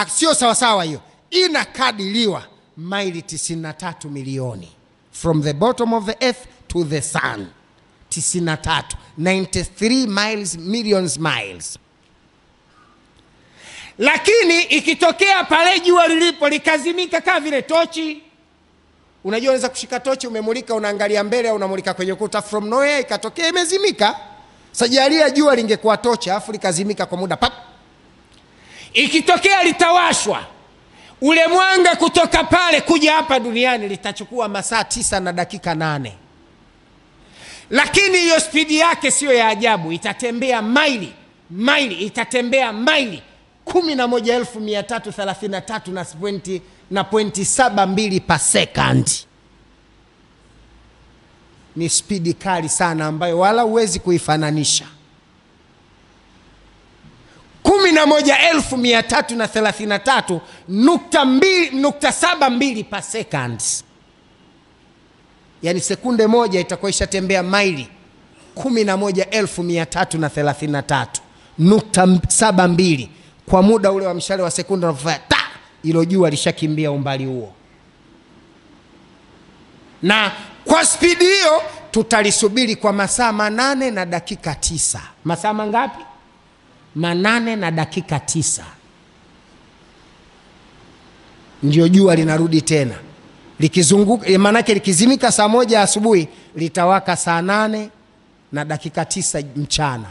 sio sawa sawa hiyo, inakadiriwa maili 93 milioni. From the bottom of the earth to the sun. 93, 93 miles, millions miles. Lakini ikitokea pale jua lilipo likazimika kama vile tochi. Unajua unaweza kushika tochi umemulika, unaangalia mbele au unamulika kwenye ukuta, from nowhere ikatokea imezimika. Sajalia jua lingekuwa tochi afu likazimika kwa muda pap. Ikitokea litawashwa, ule mwanga kutoka pale kuja hapa duniani litachukua masaa 9 na dakika 8. Lakini hiyo spidi yake sio ya ajabu, itatembea maili, itatembea maili 11,333 na pointi 72 per second. Ni spidi kali sana ambayo wala huwezi kuifananisha. 11,333.72 per second. Yani sekunde moja itakuwa ishatembea maili 11,333.72 kwa muda ule wa mshale wa sekunde unapofanya ta, ilo jua lishakimbia umbali huo. Na kwa spidi hiyo tutalisubiri kwa masaa 8 na dakika 9. Masaa mangapi? 8 na dakika 9. Ndio jua linarudi tena. Likizunguka, maanake likizimika saa 1 asubuhi litawaka saa 8 na dakika 9 mchana.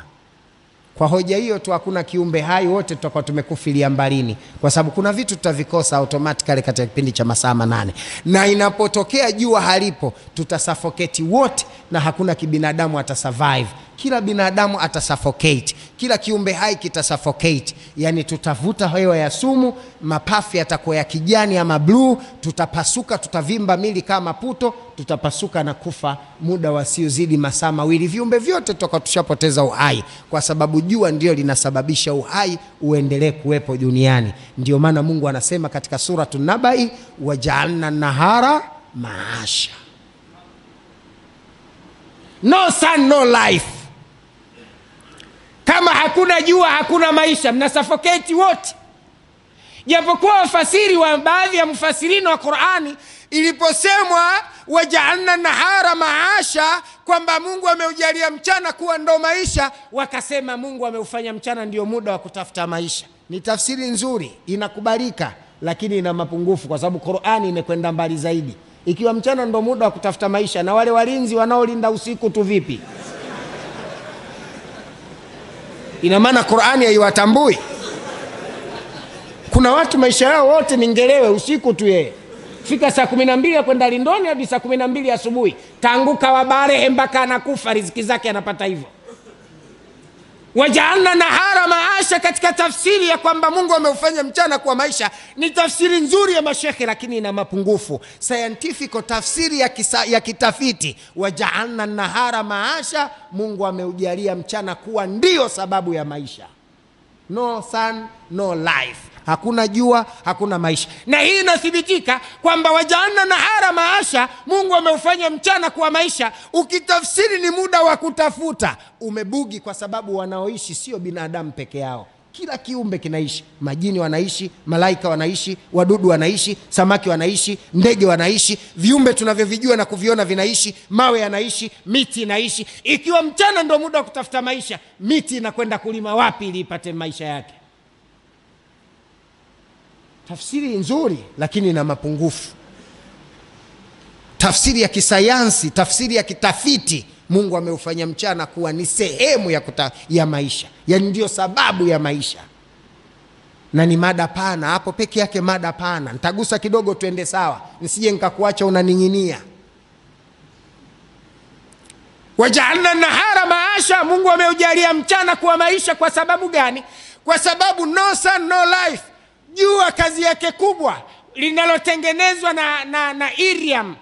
Kwa hoja hiyo tu hakuna kiumbe hai, wote tutakuwa tumekufilia mbalini, kwa sababu kuna vitu tutavikosa automatically katika kipindi cha masaa 8. Na inapotokea jua halipo, tutasuffocate wote na hakuna kibinadamu atasurvive. Kila binadamu atasuffocate, kila kiumbe hai kitasuffocate. Yani tutavuta hewa ya sumu, mapafu yatakuwa ya kijani ama blue, tutapasuka, tutavimba mili kama puto, tutapasuka na kufa muda wasiozidi masaa 2. Viumbe vyote tutakuwa tushapoteza uhai, kwa sababu jua ndio linasababisha uhai uendelee kuwepo duniani. Ndio maana Mungu anasema katika Suratu Nabai, waja'alna nahara maasha. No sun, no life. Kama hakuna jua hakuna maisha, mnasuffocate wote. Japokuwa wafasiri wa baadhi ya mfasirino wa Qur'ani, iliposemwa waja'alna nahara maasha, kwamba Mungu ameujalia mchana kuwa ndo maisha, wakasema Mungu ameufanya mchana ndio muda wa kutafuta maisha. Ni tafsiri nzuri, inakubalika, lakini ina mapungufu kwa sababu Qur'ani imekwenda mbali zaidi. Ikiwa mchana ndo muda wa kutafuta maisha, na wale walinzi wanaolinda usiku tu vipi? Ina maana Qur'ani haiwatambui. Kuna watu maisha yao wote ni ngelewe usiku tu yeye. Fika saa 12 kwenda lindoni hadi saa 12 asubuhi. Tanguka wabarehe mpaka anakufa, riziki zake anapata hivyo. Waja'alna nahara maasha katika tafsiri ya kwamba Mungu ameufanya mchana kuwa maisha ni tafsiri nzuri ya mashehe, lakini ina mapungufu. Scientific tafsiri ya kitafiti, waja'alna nahara maasha, Mungu ameujalia mchana kuwa ndio sababu ya maisha. No sun, no life. Hakuna jua, hakuna maisha. Na hii inathibitika kwamba waja'alna nahara maasha, Mungu ameufanya mchana kuwa maisha. Ukitafsiri ni muda wa kutafuta, umebugi, kwa sababu wanaoishi sio binadamu peke yao. Kila kiumbe kinaishi. Majini wanaishi, malaika wanaishi, wadudu wanaishi, samaki wanaishi, ndege wanaishi, viumbe tunavyovijua na kuviona vinaishi, mawe yanaishi, miti inaishi. Ikiwa mchana ndio muda wa kutafuta maisha, miti inakwenda kulima wapi ili ipate maisha yake? Tafsiri nzuri lakini ina mapungufu. Tafsiri ya kisayansi, tafsiri ya kitafiti, Mungu ameufanya mchana kuwa ni sehemu ya maisha, yaani ndio sababu ya maisha. Na ni mada pana hapo peke yake, mada pana. Nitagusa kidogo tuende sawa, nisije nikakuacha unaning'inia. Waja'alna nahara maasha, Mungu ameujalia mchana kuwa maisha. Kwa sababu gani? Kwa sababu no sun no life. Jua kazi yake kubwa linalotengenezwa na irium,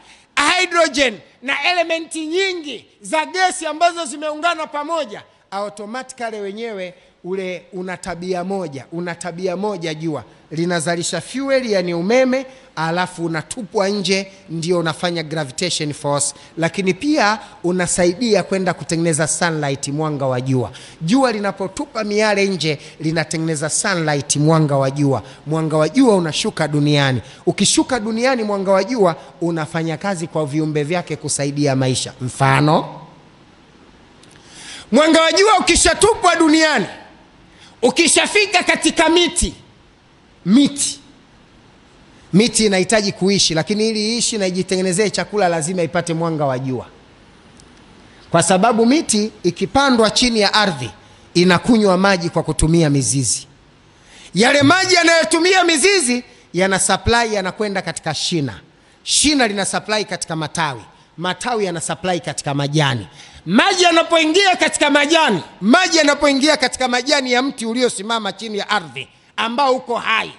hydrogen na elementi nyingi za gesi ambazo zimeungana pamoja, automatically wenyewe ule una tabia moja, una tabia moja. Jua linazalisha fuel, yani umeme, alafu unatupwa nje, ndio unafanya gravitation force, lakini pia unasaidia kwenda kutengeneza sunlight, mwanga wa jua. Jua linapotupa miale nje linatengeneza sunlight, mwanga wa jua. Mwanga wa jua unashuka duniani. Ukishuka duniani, mwanga wa jua unafanya kazi kwa viumbe vyake kusaidia maisha. Mfano, mwanga wa jua ukishatupwa duniani, ukishafika katika miti, miti inahitaji kuishi, lakini ili iishi na ijitengenezee chakula lazima ipate mwanga wa jua. Kwa sababu miti ikipandwa chini ya ardhi inakunywa maji kwa kutumia mizizi. Yale maji yanayotumia mizizi yana supply, yanakwenda katika shina. Shina lina supply katika matawi. Matawi yana supply katika majani. Maji yanapoingia katika majani, maji yanapoingia katika majani ya mti uliosimama chini ya ardhi ambao uko hai,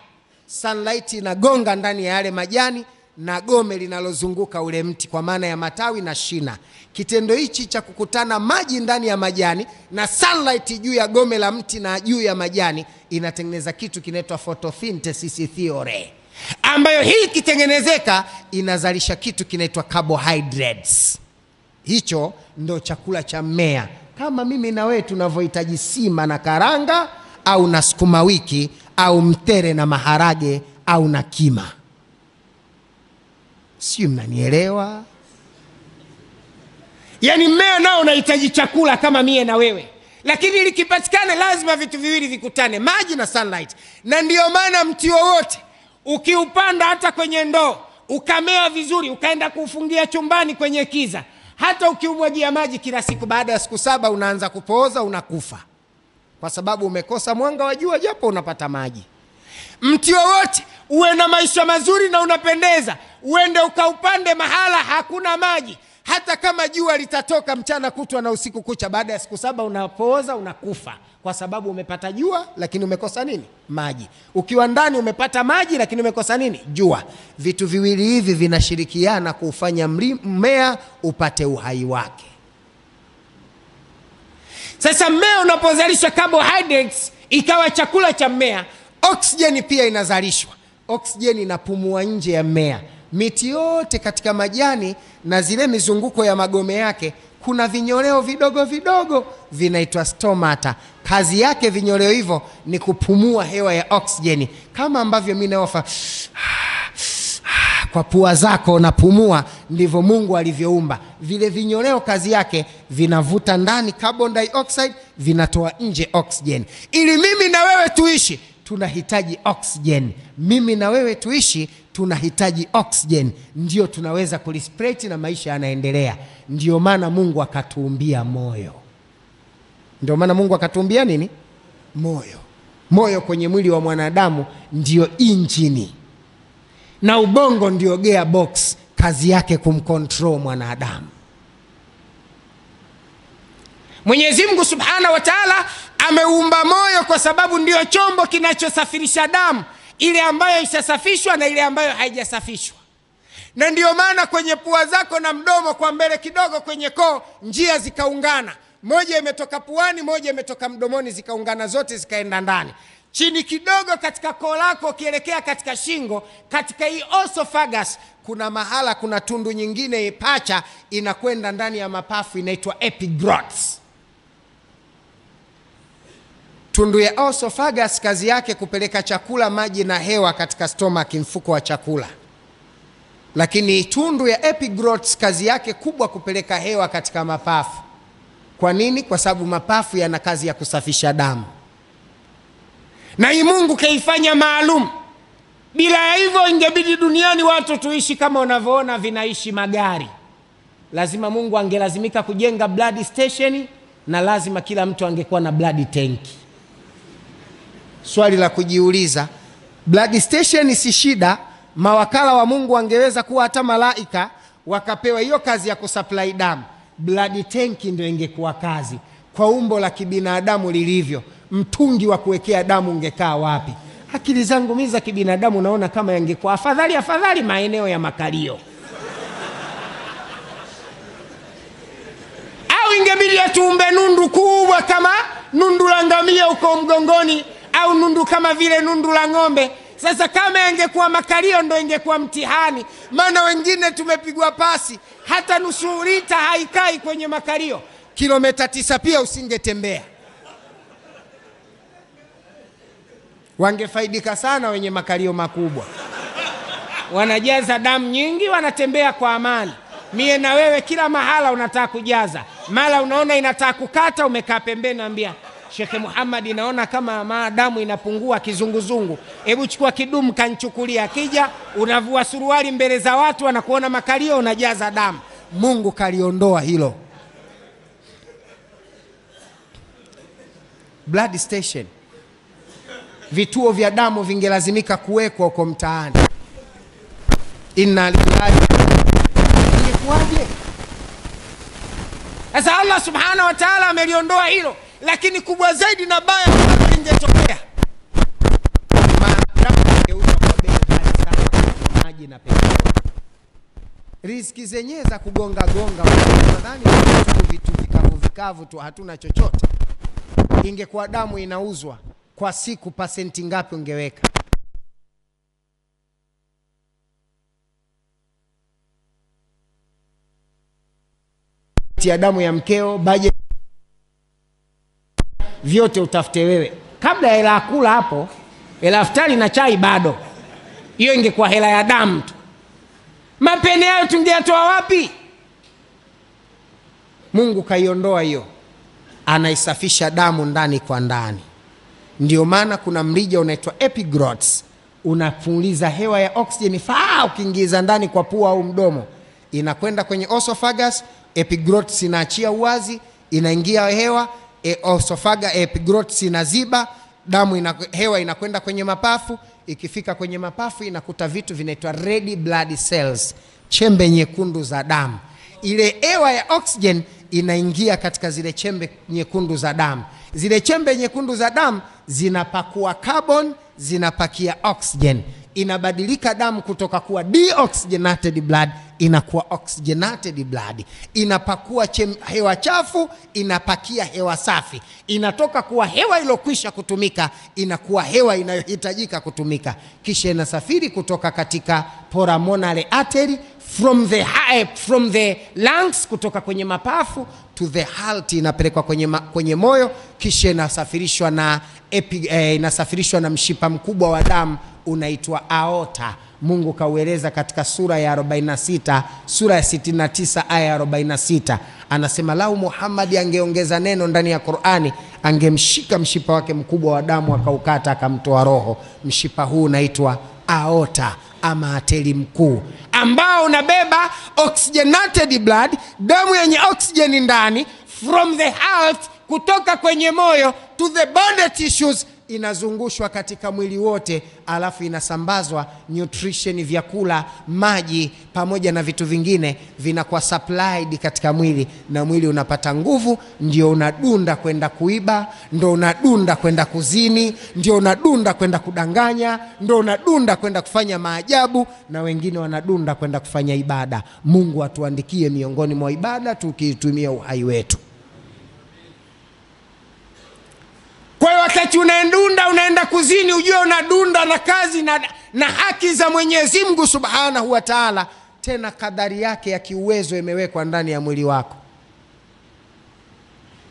sunlight inagonga ndani ya yale majani na gome linalozunguka ule mti, kwa maana ya matawi na shina. Kitendo hichi cha kukutana maji ndani ya majani na sunlight juu ya gome la mti na juu ya majani inatengeneza kitu kinaitwa photosynthesis theory, ambayo hii ikitengenezeka inazalisha kitu kinaitwa carbohydrates. Hicho ndo chakula cha mmea. Kama mimi na wewe tunavyohitaji sima na karanga au na sukuma wiki au mtere na maharage au na kima. Sio, mnanielewa? Yaani mmea nao unahitaji chakula kama mie na wewe. Lakini likipatikana lazima vitu viwili vikutane, maji na sunlight. Na ndio maana mti wowote ukiupanda hata kwenye ndoo, ukamea vizuri, ukaenda kuufungia chumbani kwenye kiza, hata ukiumwagia maji kila siku, baada ya siku 7 unaanza kupooza, unakufa. Kwa sababu umekosa mwanga wa jua japo unapata maji. Mti wowote uwe na maisha mazuri na unapendeza, uende ukaupande mahala hakuna maji, hata kama jua litatoka mchana kutwa na usiku kucha, baada ya siku 7 unapooza, unakufa. Kwa sababu umepata jua lakini umekosa nini? Maji. Ukiwa ndani umepata maji lakini umekosa nini? Jua. Vitu viwili hivi vinashirikiana kuufanya mmea upate uhai wake. Sasa mmea unapozalisha carbohydrates ikawa chakula cha mmea, oksijeni pia inazalishwa. Oksijeni inapumua nje ya mmea. Miti yote katika majani na zile mizunguko ya magome yake kuna vinyoleo vidogo vidogo vinaitwa stomata. Kazi yake vinyoleo hivyo ni kupumua hewa ya oksijeni. Kama ambavyo mimi naofa kwa pua zako unapumua, ndivyo Mungu alivyoumba. Vile vinyoleo kazi yake vinavuta ndani carbon dioxide, vinatoa nje oxygen. Ili mimi na wewe tuishi tunahitaji oxygen. Mimi na wewe tuishi tunahitaji oxygen. Ndio tunaweza kulispreti na maisha yanaendelea. Ndio maana Mungu akatuumbia moyo. Ndio maana Mungu akatuumbia nini? Moyo. Moyo kwenye mwili wa mwanadamu ndio injini. Na ubongo ndio gearbox, kazi yake kumcontrol mwanadamu. Mwenyezi Mungu Subhanahu wa Ta'ala ameumba moyo kwa sababu ndio chombo kinachosafirisha damu, ile ambayo ishasafishwa na ile ambayo haijasafishwa. Na ndio maana kwenye pua zako na mdomo kwa mbele kidogo kwenye koo njia zikaungana. Moja imetoka puani, moja imetoka mdomoni, zikaungana zote zikaenda ndani. Chini kidogo katika koo lako ukielekea katika shingo, katika hii esophagus kuna mahala kuna tundu nyingine ipacha inakwenda ndani ya mapafu inaitwa epiglottis. Tundu ya esophagus kazi yake kupeleka chakula, maji na hewa katika stomach, mfuko wa chakula. Lakini tundu ya epiglottis kazi yake kubwa kupeleka hewa katika mapafu. Kwa nini? Kwa sababu mapafu yana kazi ya kusafisha damu. Na hii Mungu kaifanya maalum. Bila hivyo ingebidi duniani watu tuishi kama unavyoona vinaishi magari. Lazima Mungu angelazimika kujenga blood station, na lazima kila mtu angekuwa na blood tank. Swali la kujiuliza, blood station si shida, mawakala wa Mungu angeweza kuwa hata malaika wakapewa hiyo kazi ya kusupply damu. Blood tank ndio ingekuwa kazi kwa umbo la kibinadamu lilivyo. Mtungi wa kuwekea damu ungekaa wapi? Akili zangu mimi za kibinadamu naona kama yangekuwa afadhali afadhali maeneo ya makalio. Au ingebidi atuumbe nundu kubwa kama nundu la ngamia uko mgongoni, au nundu kama vile nundu la ng'ombe. Sasa kama ingekuwa makalio ndo ingekuwa mtihani, maana wengine tumepigwa pasi hata nusu lita haikai kwenye makalio. Kilomita 9 pia usingetembea. Wangefaidika sana wenye makalio makubwa, wanajaza damu nyingi, wanatembea kwa amani. Mie na wewe kila mahala unataka kujaza, mara unaona inataka kukata, umekaa pembeni naambia Sheikh Muhammad, naona kama damu inapungua kizunguzungu, hebu chukua kidumu kanchukulia. Akija unavua suruali mbele za watu, wanakuona makalio, unajaza damu. Mungu kaliondoa hilo. Blood station, vituo vya damu vingelazimika kuwekwa huko mtaani. Inna lillahi. Ingekuwaje? Sasa Allah subhanahu wa ta'ala ameliondoa hilo, lakini kubwa zaidi na baya ambalo lingetokea, maadamu ingeuzwa kwa bei ghali sana kwa maji na petroli. Riziki zenyewe za kugonga gonga, nadhani vitu vikavu vikavu tu, hatuna chochote. Ingekuwa damu inauzwa kwa siku, pasenti ngapi ungeweka? Ya damu ya mkeo, budget, vyote utafute wewe. Kabla ya hela kula hapo, hela iftari na chai bado. Hiyo ingekuwa hela ya damu tu. Mapene hayo tungeyatoa wapi? Mungu kaiondoa hiyo. Anaisafisha damu ndani kwa ndani. Ndio maana kuna mrija unaitwa epiglottis, unapuliza hewa ya oxygen faa, ukiingiza ndani kwa pua au mdomo, inakwenda kwenye esophagus. Epiglottis inaachia uwazi, inaingia hewa, esophagus epiglottis inaziba, damu hewa inakwenda kwenye mapafu. Ikifika kwenye mapafu inakuta vitu vinaitwa red blood cells, chembe nyekundu za damu. Ile hewa ya oxygen inaingia katika zile chembe nyekundu za damu. Zile chembe nyekundu za damu zinapakua carbon, zinapakia oxygen. Inabadilika damu kutoka kuwa deoxygenated blood inakuwa oxygenated blood. Inapakua hewa chafu, inapakia hewa safi. Inatoka kuwa hewa iliyokwisha kutumika, inakuwa hewa inayohitajika kutumika. Kisha inasafiri kutoka katika pulmonary artery from the lungs, kutoka kwenye mapafu to the heart, inapelekwa kwenye moyo, kisha inasafirishwa na inasafirishwa na mshipa mkubwa wa damu unaitwa aorta. Mungu kaueleza katika sura ya 46, sura ya 69 aya ya 46. Anasema lau Muhammad angeongeza neno ndani ya Qur'ani, angemshika mshipa wake mkubwa wa damu akaukata akamtoa roho. Mshipa huu unaitwa aorta ama ateli mkuu, ambao unabeba oxygenated blood, damu yenye oxygen ndani, from the heart, kutoka kwenye moyo to the body tissues, inazungushwa katika mwili wote, alafu inasambazwa nutrition, vyakula, maji pamoja na vitu vingine vinakuwa supplied katika mwili, na mwili unapata nguvu. Ndio unadunda kwenda kuiba, ndio unadunda kwenda kuzini, ndio unadunda kwenda kudanganya, ndio unadunda kwenda kufanya maajabu, na wengine wanadunda kwenda kufanya ibada. Mungu atuandikie miongoni mwa ibada tukiitumia uhai wetu. Kwa hiyo wakati unaendunda unaenda kuzini, ujue unadunda na kazi na haki za Mwenyezi Mungu Subhanahu wa Ta'ala. Tena kadari yake ya kiuwezo imewekwa ndani ya mwili wako.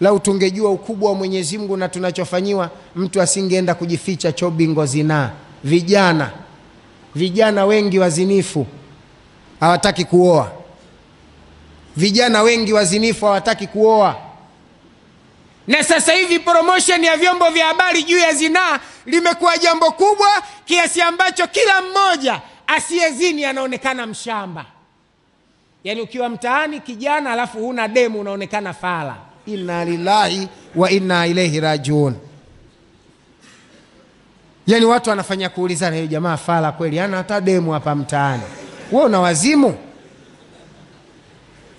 Lau tungejua ukubwa wa Mwenyezi Mungu na tunachofanyiwa, mtu asingeenda kujificha chobingo zinaa. Vijana wengi wazinifu hawataki kuoa. Vijana wengi wazinifu hawataki kuoa. Na sasa hivi promotion ya vyombo vya habari juu ya zinaa limekuwa jambo kubwa kiasi ambacho kila mmoja asiyezini anaonekana mshamba. Yaani ukiwa mtaani kijana alafu huna demu unaonekana fala. Inna lillahi wa inna ilaihi rajiun. Yaani watu wanafanya kuulizana, hiyo jamaa fala kweli, hana hata demu hapa mtaani. Wewe una wazimu?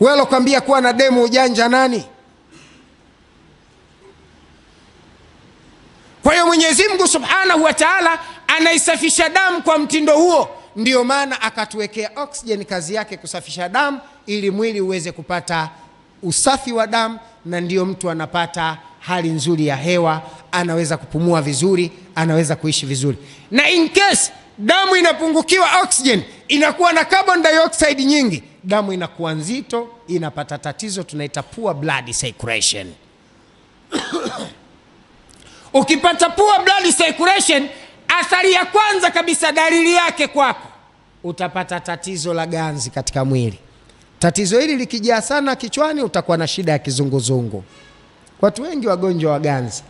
Wewe alokuambia kuwa na demu ujanja nani? Kwa hiyo Mwenyezi Mungu Subhanahu wa Ta'ala anaisafisha damu kwa mtindo huo. Ndiyo maana akatuwekea oxygen, kazi yake kusafisha damu ili mwili uweze kupata usafi wa damu, na ndiyo mtu anapata hali nzuri ya hewa, anaweza kupumua vizuri, anaweza kuishi vizuri. Na in case damu inapungukiwa oxygen, inakuwa na carbon dioxide nyingi, damu inakuwa nzito, inapata tatizo tunaita poor blood circulation. Ukipata poor blood circulation, athari ya kwanza kabisa, dalili yake kwako, utapata tatizo la ganzi katika mwili. Tatizo hili likijaa sana kichwani, utakuwa na shida ya kizunguzungu. Watu wengi wagonjwa wa ganzi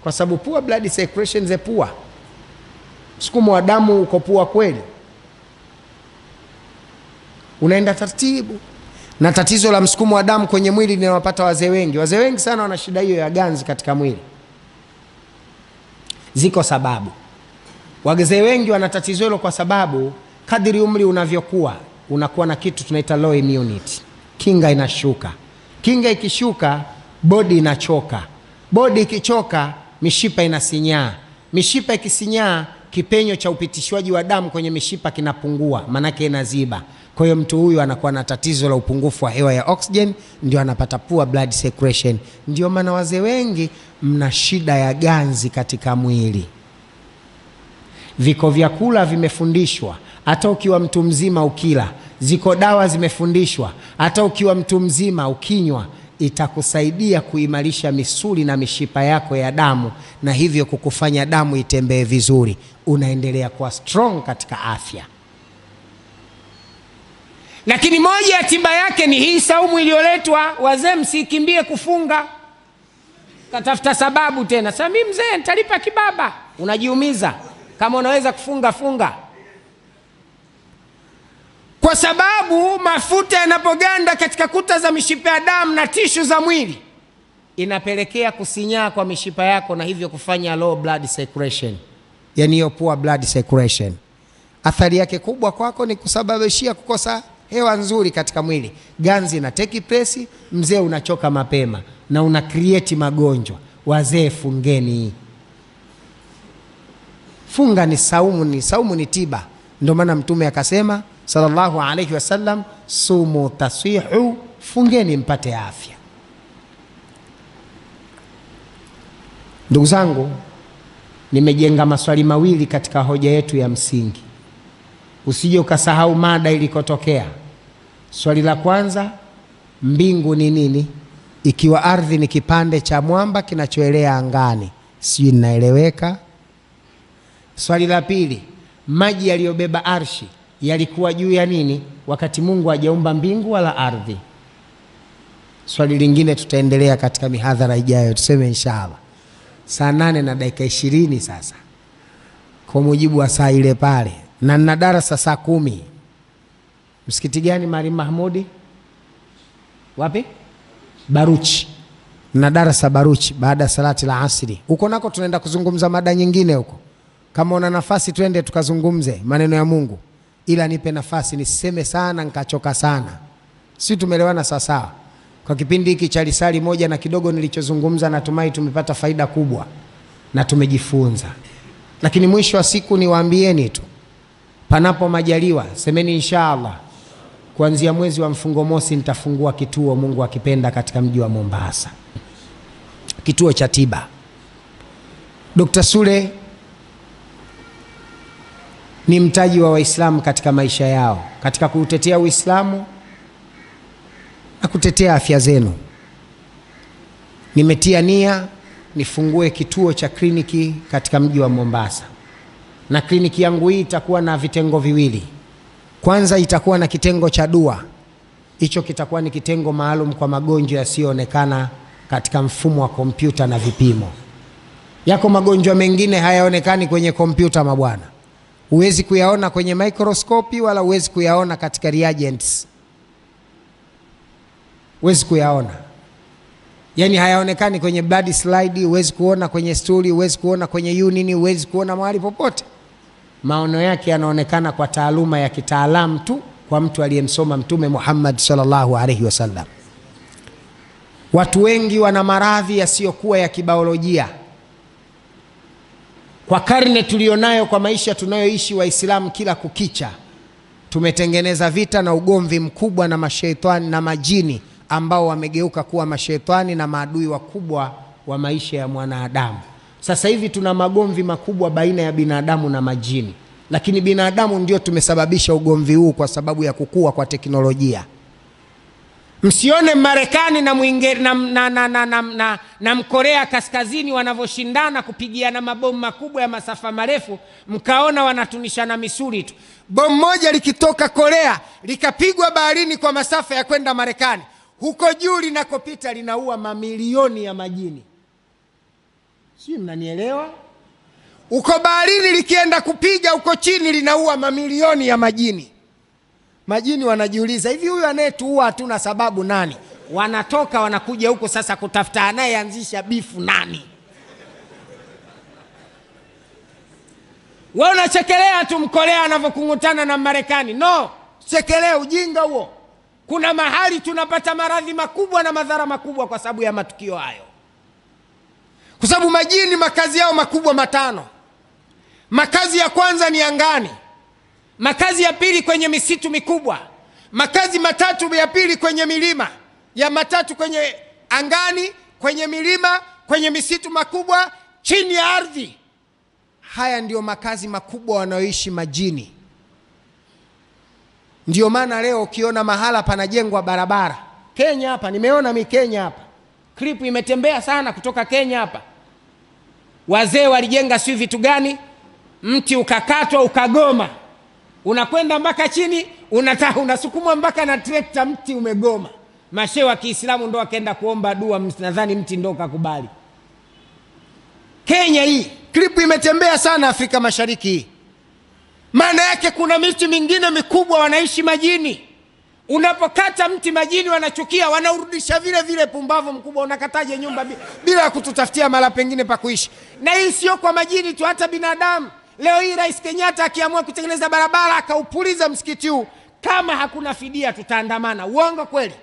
kwa sababu poor blood circulation ze poor. Msukumo wa damu uko poor kweli, unaenda taratibu. Na tatizo la msukumo wa damu kwenye mwili linawapata wazee wengi. Wazee wengi sana wana shida hiyo ya ganzi katika mwili. Ziko sababu. Wazee wengi wana tatizo hilo kwa sababu kadiri umri unavyokuwa, unakuwa na kitu tunaita low immunity. Kinga inashuka. Kinga ikishuka, body inachoka. Body ikichoka, mishipa inasinyaa. Mishipa ikisinyaa, kipenyo cha upitishwaji wa damu kwenye mishipa kinapungua, manake inaziba. Kwa hiyo mtu huyu anakuwa na tatizo la upungufu wa hewa ya oxygen, ndio anapata poor blood circulation. Ndio maana wazee wengi mna shida ya ganzi katika mwili. Viko vyakula vimefundishwa, hata ukiwa mtu mzima ukila. Ziko dawa zimefundishwa, hata ukiwa mtu mzima ukinywa, itakusaidia kuimarisha misuli na mishipa yako ya damu, na hivyo kukufanya damu itembee vizuri. Unaendelea kuwa strong katika afya. Lakini moja ya tiba yake ni hii saumu iliyoletwa. Wazee msikimbie kufunga, katafuta sababu tena. Sasa mimi mzee nitalipa kibaba. Unajiumiza. Kama unaweza kufunga, funga. Kwa sababu mafuta yanapoganda katika kuta za mishipa ya damu na tishu za mwili, inapelekea kusinyaa kwa mishipa yako na hivyo kufanya low blood circulation. Yaani hiyo poor blood circulation. Athari yake kubwa kwako ni kusababishia kukosa hewa nzuri katika mwili. Ganzi na take place, mzee unachoka mapema na una create magonjwa. Wazee fungeni. Funga ni saumu, ni saumu ni tiba. Ndio maana Mtume akasema sallallahu alayhi wasallam, sumu tasihu, fungeni mpate afya. Ndugu zangu, nimejenga maswali mawili katika hoja yetu ya msingi. Usije ukasahau mada ilikotokea. Swali la kwanza, mbingu ni nini? Ikiwa ardhi ni kipande cha mwamba kinachoelea angani. Sijui ninaeleweka? Swali la pili, maji yaliyobeba arshi yalikuwa juu ya nini wakati Mungu hajaumba mbingu wala ardhi? Swali lingine tutaendelea katika mihadhara ijayo, tuseme inshallah. Saa 8:20 sasa, kwa mujibu wa saa ile pale, na nina darasa saa 10. Msikiti gani Mwalimu Mahmudi? Wapi? Baruchi. Na darasa Baruchi baada salati la asri. Huko nako tunaenda kuzungumza mada nyingine huko. Kama una nafasi twende tukazungumze maneno ya Mungu. Ila nipe nafasi niseme sana nikachoka sana. Si tumeelewana sawa sawa? Kwa kipindi hiki cha risali moja na kidogo nilichozungumza, natumai tumepata faida kubwa na tumejifunza. Lakini mwisho wa siku niwaambieni tu, panapo majaliwa, semeni inshallah, kuanzia mwezi wa mfungo mosi nitafungua kituo, Mungu akipenda, katika mji wa Mombasa. Kituo cha tiba. Dr. Sule ni mtaji wa Waislamu katika maisha yao, katika kuutetea Uislamu na kutetea afya zenu. Nimetia nia nifungue kituo cha kliniki katika mji wa Mombasa. Na kliniki yangu hii itakuwa na vitengo viwili. Kwanza itakuwa na kitengo cha dua. Hicho kitakuwa ni kitengo maalum kwa magonjwa yasiyoonekana katika mfumo wa kompyuta na vipimo. Yako magonjwa mengine hayaonekani kwenye kompyuta mabwana. Huwezi kuyaona kwenye microscope wala huwezi kuyaona katika reagents. Huwezi kuyaona. Yaani hayaonekani kwenye blood slide, huwezi kuona kwenye stuli, huwezi kuona kwenye unini, huwezi kuona mahali popote. Maono yake yanaonekana kwa taaluma ya kitaalamu tu, kwa mtu aliyemsoma Mtume Muhammad sallallahu alaihi wasallam. Watu wengi wana maradhi yasiyokuwa ya kibiolojia. Kwa karne tulionayo, kwa maisha tunayoishi Waislamu kila kukicha, tumetengeneza vita na ugomvi mkubwa na mashaitani na majini ambao wamegeuka kuwa mashaitani na maadui wakubwa wa maisha ya mwanadamu. Sasa hivi tuna magomvi makubwa baina ya binadamu na majini. Lakini binadamu ndio tumesababisha ugomvi huu kwa sababu ya kukua kwa teknolojia. Msione Marekani na na Mkorea Kaskazini wanavyoshindana kupigiana mabomu makubwa ya masafa marefu, mkaona wanatunishana misuli tu. Bomu moja likitoka Korea likapigwa baharini kwa masafa ya kwenda Marekani, huko juu linakopita linaua mamilioni ya majini. Sio, mnanielewa? Uko baharini likienda kupiga huko chini linaua mamilioni ya majini. Majini wanajiuliza, hivi huyu anayetuua hatuna sababu nani? Wanatoka wanakuja huko sasa kutafuta anayeanzisha bifu nani? Wewe unachekelea tu Mkorea anavokungutana na Marekani. No, chekelea ujinga huo. Kuna mahali tunapata maradhi makubwa na madhara makubwa kwa sababu ya matukio hayo. Kwa sababu majini makazi yao makubwa matano. Makazi ya kwanza ni angani. Makazi ya pili kwenye misitu mikubwa. Makazi matatu ya pili kwenye milima. Ya matatu kwenye angani, kwenye milima, kwenye misitu makubwa, chini ya ardhi. Haya ndio makazi makubwa wanaoishi majini. Ndio maana leo ukiona mahala panajengwa barabara. Kenya hapa, nimeona mi Kenya hapa. Clip imetembea sana kutoka Kenya hapa. Wazee walijenga si vitu gani? Mti ukakatwa ukagoma. Unakwenda mpaka chini, unasukumwa mpaka na trekta, mti umegoma. Mashehe wa Kiislamu ndo wakaenda kuomba dua, nadhani mti ndo ukakubali. Kenya hii, clip imetembea sana Afrika Mashariki hii. Maana yake kuna miti mingine mikubwa wanaishi majini. Unapokata mti majini wanachukia, wanaurudisha vile vile. Pumbavu mkubwa, unakataje nyumba bila kututafutia mara pengine pa kuishi? Na hii sio kwa majini tu, hata binadamu. Leo hii Rais Kenyatta akiamua kutengeneza barabara akaupuliza msikiti huu, kama hakuna fidia tutaandamana. Uongo kweli?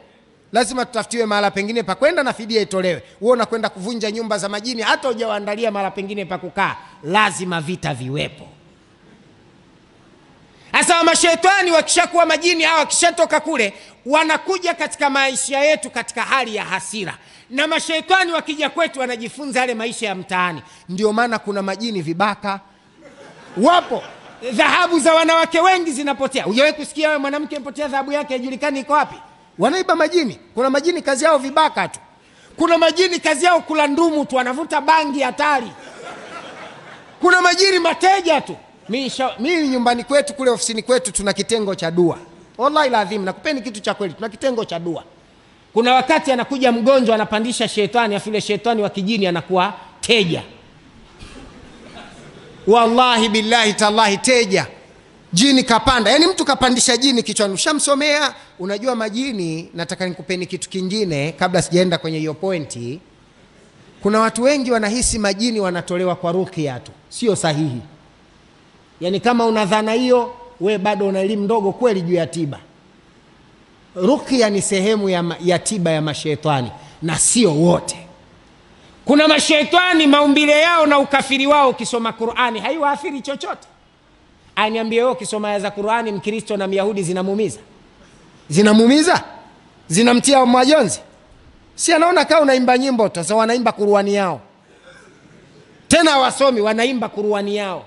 Lazima tutafutiwe mahala pengine pa kwenda na fidia itolewe. Wewe unakwenda kuvunja nyumba za majini hata hujawaandalia mahala pengine pa kukaa. Lazima vita viwepo. Sasa mashaitani wakishakuwa majini hawa, wakishatoka kule, wanakuja katika maisha yetu katika hali ya hasira. Na mashaitani wakija kwetu wanajifunza yale maisha ya mtaani. Ndio maana kuna majini vibaka wapo. Dhahabu za wanawake wengi zinapotea. Hujawahi kusikia wewe mwanamke mpotea dhahabu yake haijulikani iko wapi? Wanaiba majini. Kuna majini kazi yao vibaka tu. Kuna majini kazi yao kula ndumu tu, wanavuta bangi hatari. Kuna majini mateja tu. Mimi nyumbani kwetu kule ofisini kwetu tuna kitengo cha dua. Wallahi lazim nakupeni kitu cha kweli, tuna kitengo cha dua. Kuna wakati anakuja mgonjwa anapandisha shetani, afu ile shetani wa kijini anakuwa teja. Wallahi billahi tallahi teja. Jini kapanda. Yaani mtu kapandisha jini kichwani. Ushamsomea, unajua majini. Nataka nikupeni kitu kingine kabla sijaenda kwenye hiyo pointi. Kuna watu wengi wanahisi majini wanatolewa kwa ruqya tu. Sio sahihi. Yaani kama una dhana hiyo, we bado una elimu ndogo kweli juu ya tiba. Ruqya ni sehemu ya tiba ya mashaitani, na sio wote. Kuna mashaitani maumbile yao na ukafiri wao ukisoma Qur'ani haiwaathiri chochote. Aniambie wewe, ukisoma aya za Qur'ani Mkristo na Myahudi zinamuumiza? Zinamuumiza? Zinamtia majonzi? Si anaona kama unaimba nyimbo tu. Sasa wanaimba Qur'ani yao. Tena wasomi wanaimba Qur'ani yao.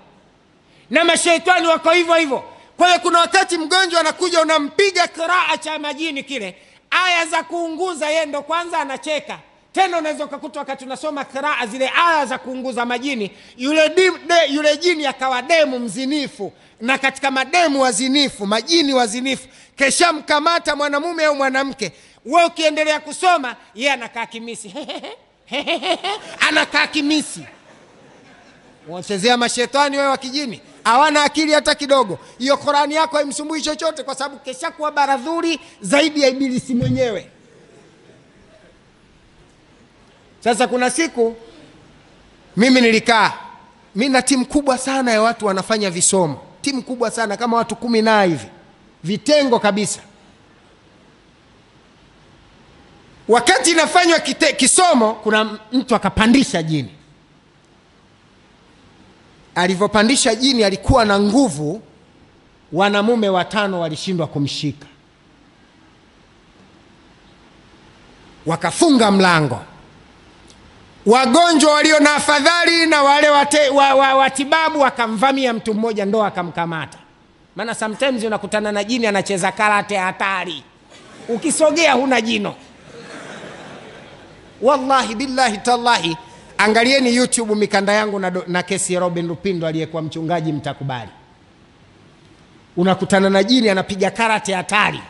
Na mashaitani wako hivyo hivyo. Kwa hiyo kuna wakati mgonjwa anakuja unampiga kiraa cha majini kile, aya za kuunguza, yeye ndo kwanza anacheka. Tena unaweza kukuta wakati unasoma kiraa zile aya za kuunguza majini, yule jini akawa demu mzinifu, na katika mademu wazinifu, majini wazinifu, kesha mkamata mwanamume au mwanamke. Wewe ukiendelea kusoma, yeye anakaa kimisi. Anakaa kimisi. Wachezea mashetani wewe wa kijini, hawana akili hata kidogo. Hiyo Qur'ani yako haimsumbui chochote kwa sababu kesha kuwa baradhuri zaidi ya ibilisi mwenyewe. Sasa kuna siku mimi nilikaa, mimi na timu kubwa sana ya watu wanafanya visomo, timu kubwa sana kama watu 10 na hivi, vitengo kabisa. Wakati inafanywa kisomo, kuna mtu akapandisha jini. Alivyopandisha jini alikuwa na nguvu, wanamume 5 walishindwa kumshika. Wakafunga mlango. Wagonjwa walio na afadhali na wale watibabu wakamvamia mtu mmoja ndo akamkamata. Maana sometimes unakutana na jini anacheza karate hatari. Ukisogea huna jino. Wallahi billahi tallahi, angalieni YouTube mikanda yangu na kesi ya Robin Lupindo aliyekuwa mchungaji, mtakubali. Unakutana na jini anapiga karate hatari.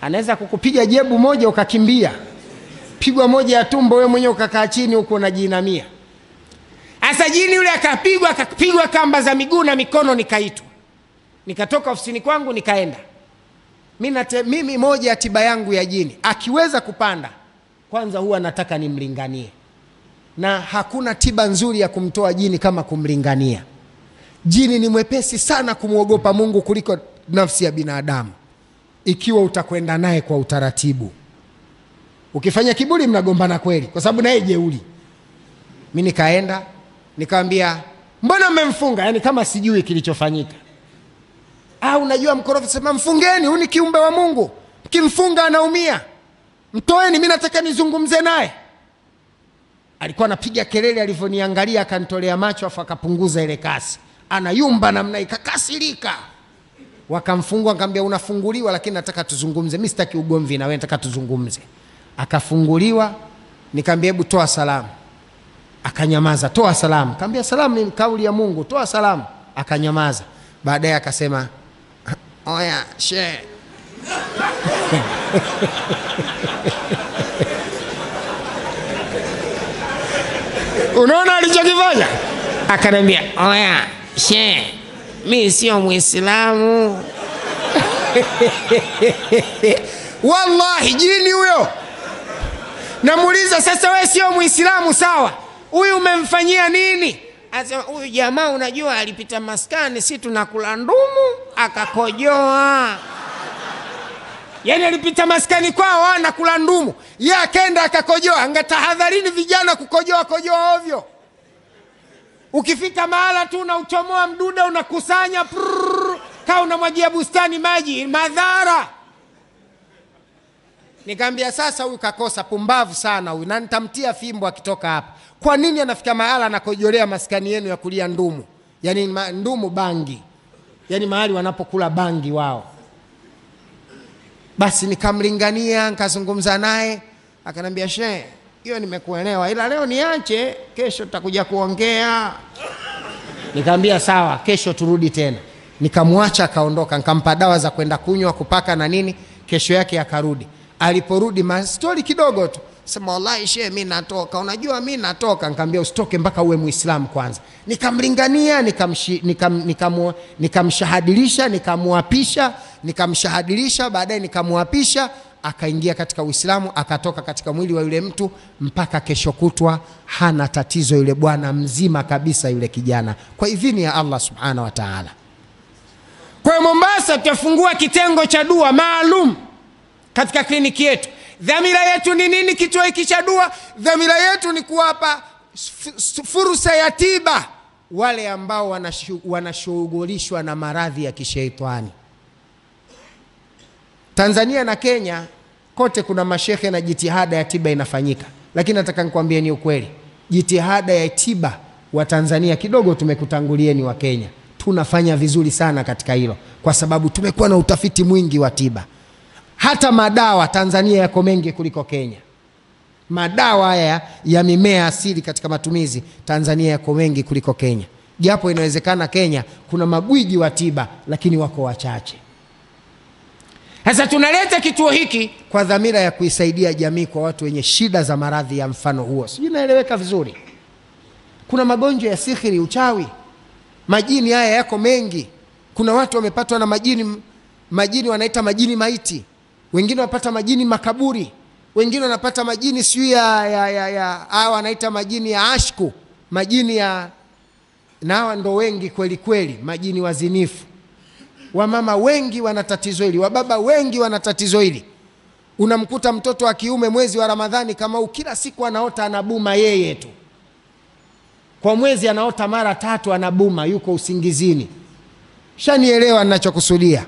Anaweza kukupiga jebu moja ukakimbia. Pigwa moja ya tumbo wewe mwenyewe ukakaa chini huko unajiinamia. Asa jini yule akapigwa kamba za miguu na mikono, nikaitwa. Nikatoka ofisini kwangu nikaenda. Mimi moja ya tiba yangu ya jini, akiweza kupanda, kwanza huwa nataka nimlinganie. Na hakuna tiba nzuri ya kumtoa jini kama kumlingania. Jini ni mwepesi sana kumuogopa Mungu kuliko nafsi ya binadamu, ikiwa utakwenda naye kwa utaratibu. Ukifanya kiburi mnagombana kweli, kwa sababu naye jeuri. Mimi nikaenda nikamwambia, mbona mmemfunga? Yaani kama sijui kilichofanyika. Ah, unajua mkorofi, sema mfungeni, huyu ni kiumbe wa Mungu. Mkimfunga anaumia. Mtoeni, mimi nataka nizungumze naye. Alikuwa anapiga kelele, alivyoniangalia akanitolea macho afu akapunguza ile kasi. Anayumba namna ikakasirika. Wakamfungua, nikamwambia unafunguliwa lakini nataka tuzungumze. Mimi sitaki ugomvi na wewe, nataka tuzungumze. Akafunguliwa, nikamwambia hebu toa salamu. Akanyamaza. Toa salamu. Nikamwambia salamu ni kauli ya Mungu, toa salamu. Akanyamaza. Baadaye akasema, oya she. Unaona alichokifanya? Akaniambia, oya she, mimi sio Muislamu. Wallahi jini huyo. Namuuliza, sasa wewe sio Muislamu sawa, huyu umemfanyia nini? Anasema huyu jamaa unajua alipita maskani, si tunakula ndumu, akakojoa. Yaani alipita maskani kwao anakula ndumu, yeye akaenda akakojoa. Angatahadharini vijana kukojoa kojoa ovyo. Ukifika mahala tu unauchomoa mduda unakusanya, prrr, kaa unamwagia bustani maji, madhara. Nikamwambia sasa huyu kakosa, pumbavu sana huyu, na nitamtia fimbo akitoka hapa. Kwa nini anafika mahala anakojolea maskani yenu ya kulia ndumu? Yaani ndumu bangi. Yaani mahali wanapokula bangi wao. Basi nikamlingania, nikazungumza naye, akanambia shehe, hiyo nimekuelewa, ila leo niache, kesho tutakuja kuongea. Nikamwambia sawa, kesho turudi tena. Nikamwacha akaondoka, nikampa dawa za kwenda kunywa, kupaka na nini. Kesho yake akarudi. Aliporudi mastori kidogo tu, sema wallahi shehe mimi natoka, unajua mimi natoka. Nikamwambia usitoke mpaka uwe Muislamu kwanza. Nikamlingania, nikamshahadilisha, nikamuapisha, nikamshahadilisha, baadaye nikamuapisha, akaingia katika Uislamu, akatoka katika mwili wa yule mtu mpaka kesho kutwa hana tatizo yule bwana, mzima kabisa yule kijana, kwa idhini ya Allah Subhanahu wa Ta'ala. Kwa Mombasa tutafungua kitengo cha dua maalum katika kliniki yetu. Dhamira yetu ni nini kituo hiki cha dua? Dhamira yetu ni kuwapa fursa ya tiba wale ambao wanashughulishwa na maradhi ya kisheitani. Tanzania na Kenya kote kuna mashehe na jitihada ya tiba inafanyika. Lakini nataka nikwambie ni ukweli, jitihada ya tiba wa Tanzania kidogo tumekutangulieni wa Kenya. Tunafanya vizuri sana katika hilo, kwa sababu tumekuwa na utafiti mwingi wa tiba. Hata madawa Tanzania yako mengi kuliko Kenya. Madawa haya ya mimea asili katika matumizi Tanzania yako mengi kuliko Kenya. Japo inawezekana Kenya kuna magwiji wa tiba, lakini wako wachache. Sasa tunaleta kituo hiki kwa dhamira ya kuisaidia jamii kwa watu wenye shida za maradhi ya mfano huo. Sijui naeleweka vizuri. Kuna magonjwa ya sihiri, uchawi. Majini haya yako mengi. Kuna watu wamepatwa na majini, majini wanaita majini maiti. Wengine wapata majini makaburi. Wengine wanapata majini sijui ya hawa wanaita majini ya ashku, majini ya, na hawa ndo wengi kweli kweli, majini wazinifu. Wamama wengi wana tatizo hili, wababa wengi wana tatizo hili. Unamkuta mtoto wa kiume mwezi wa Ramadhani kama huu kila siku anaota anabuma yeye tu. Kwa mwezi anaota mara 3 anabuma, yuko usingizini. Shanielewa ninachokusudia?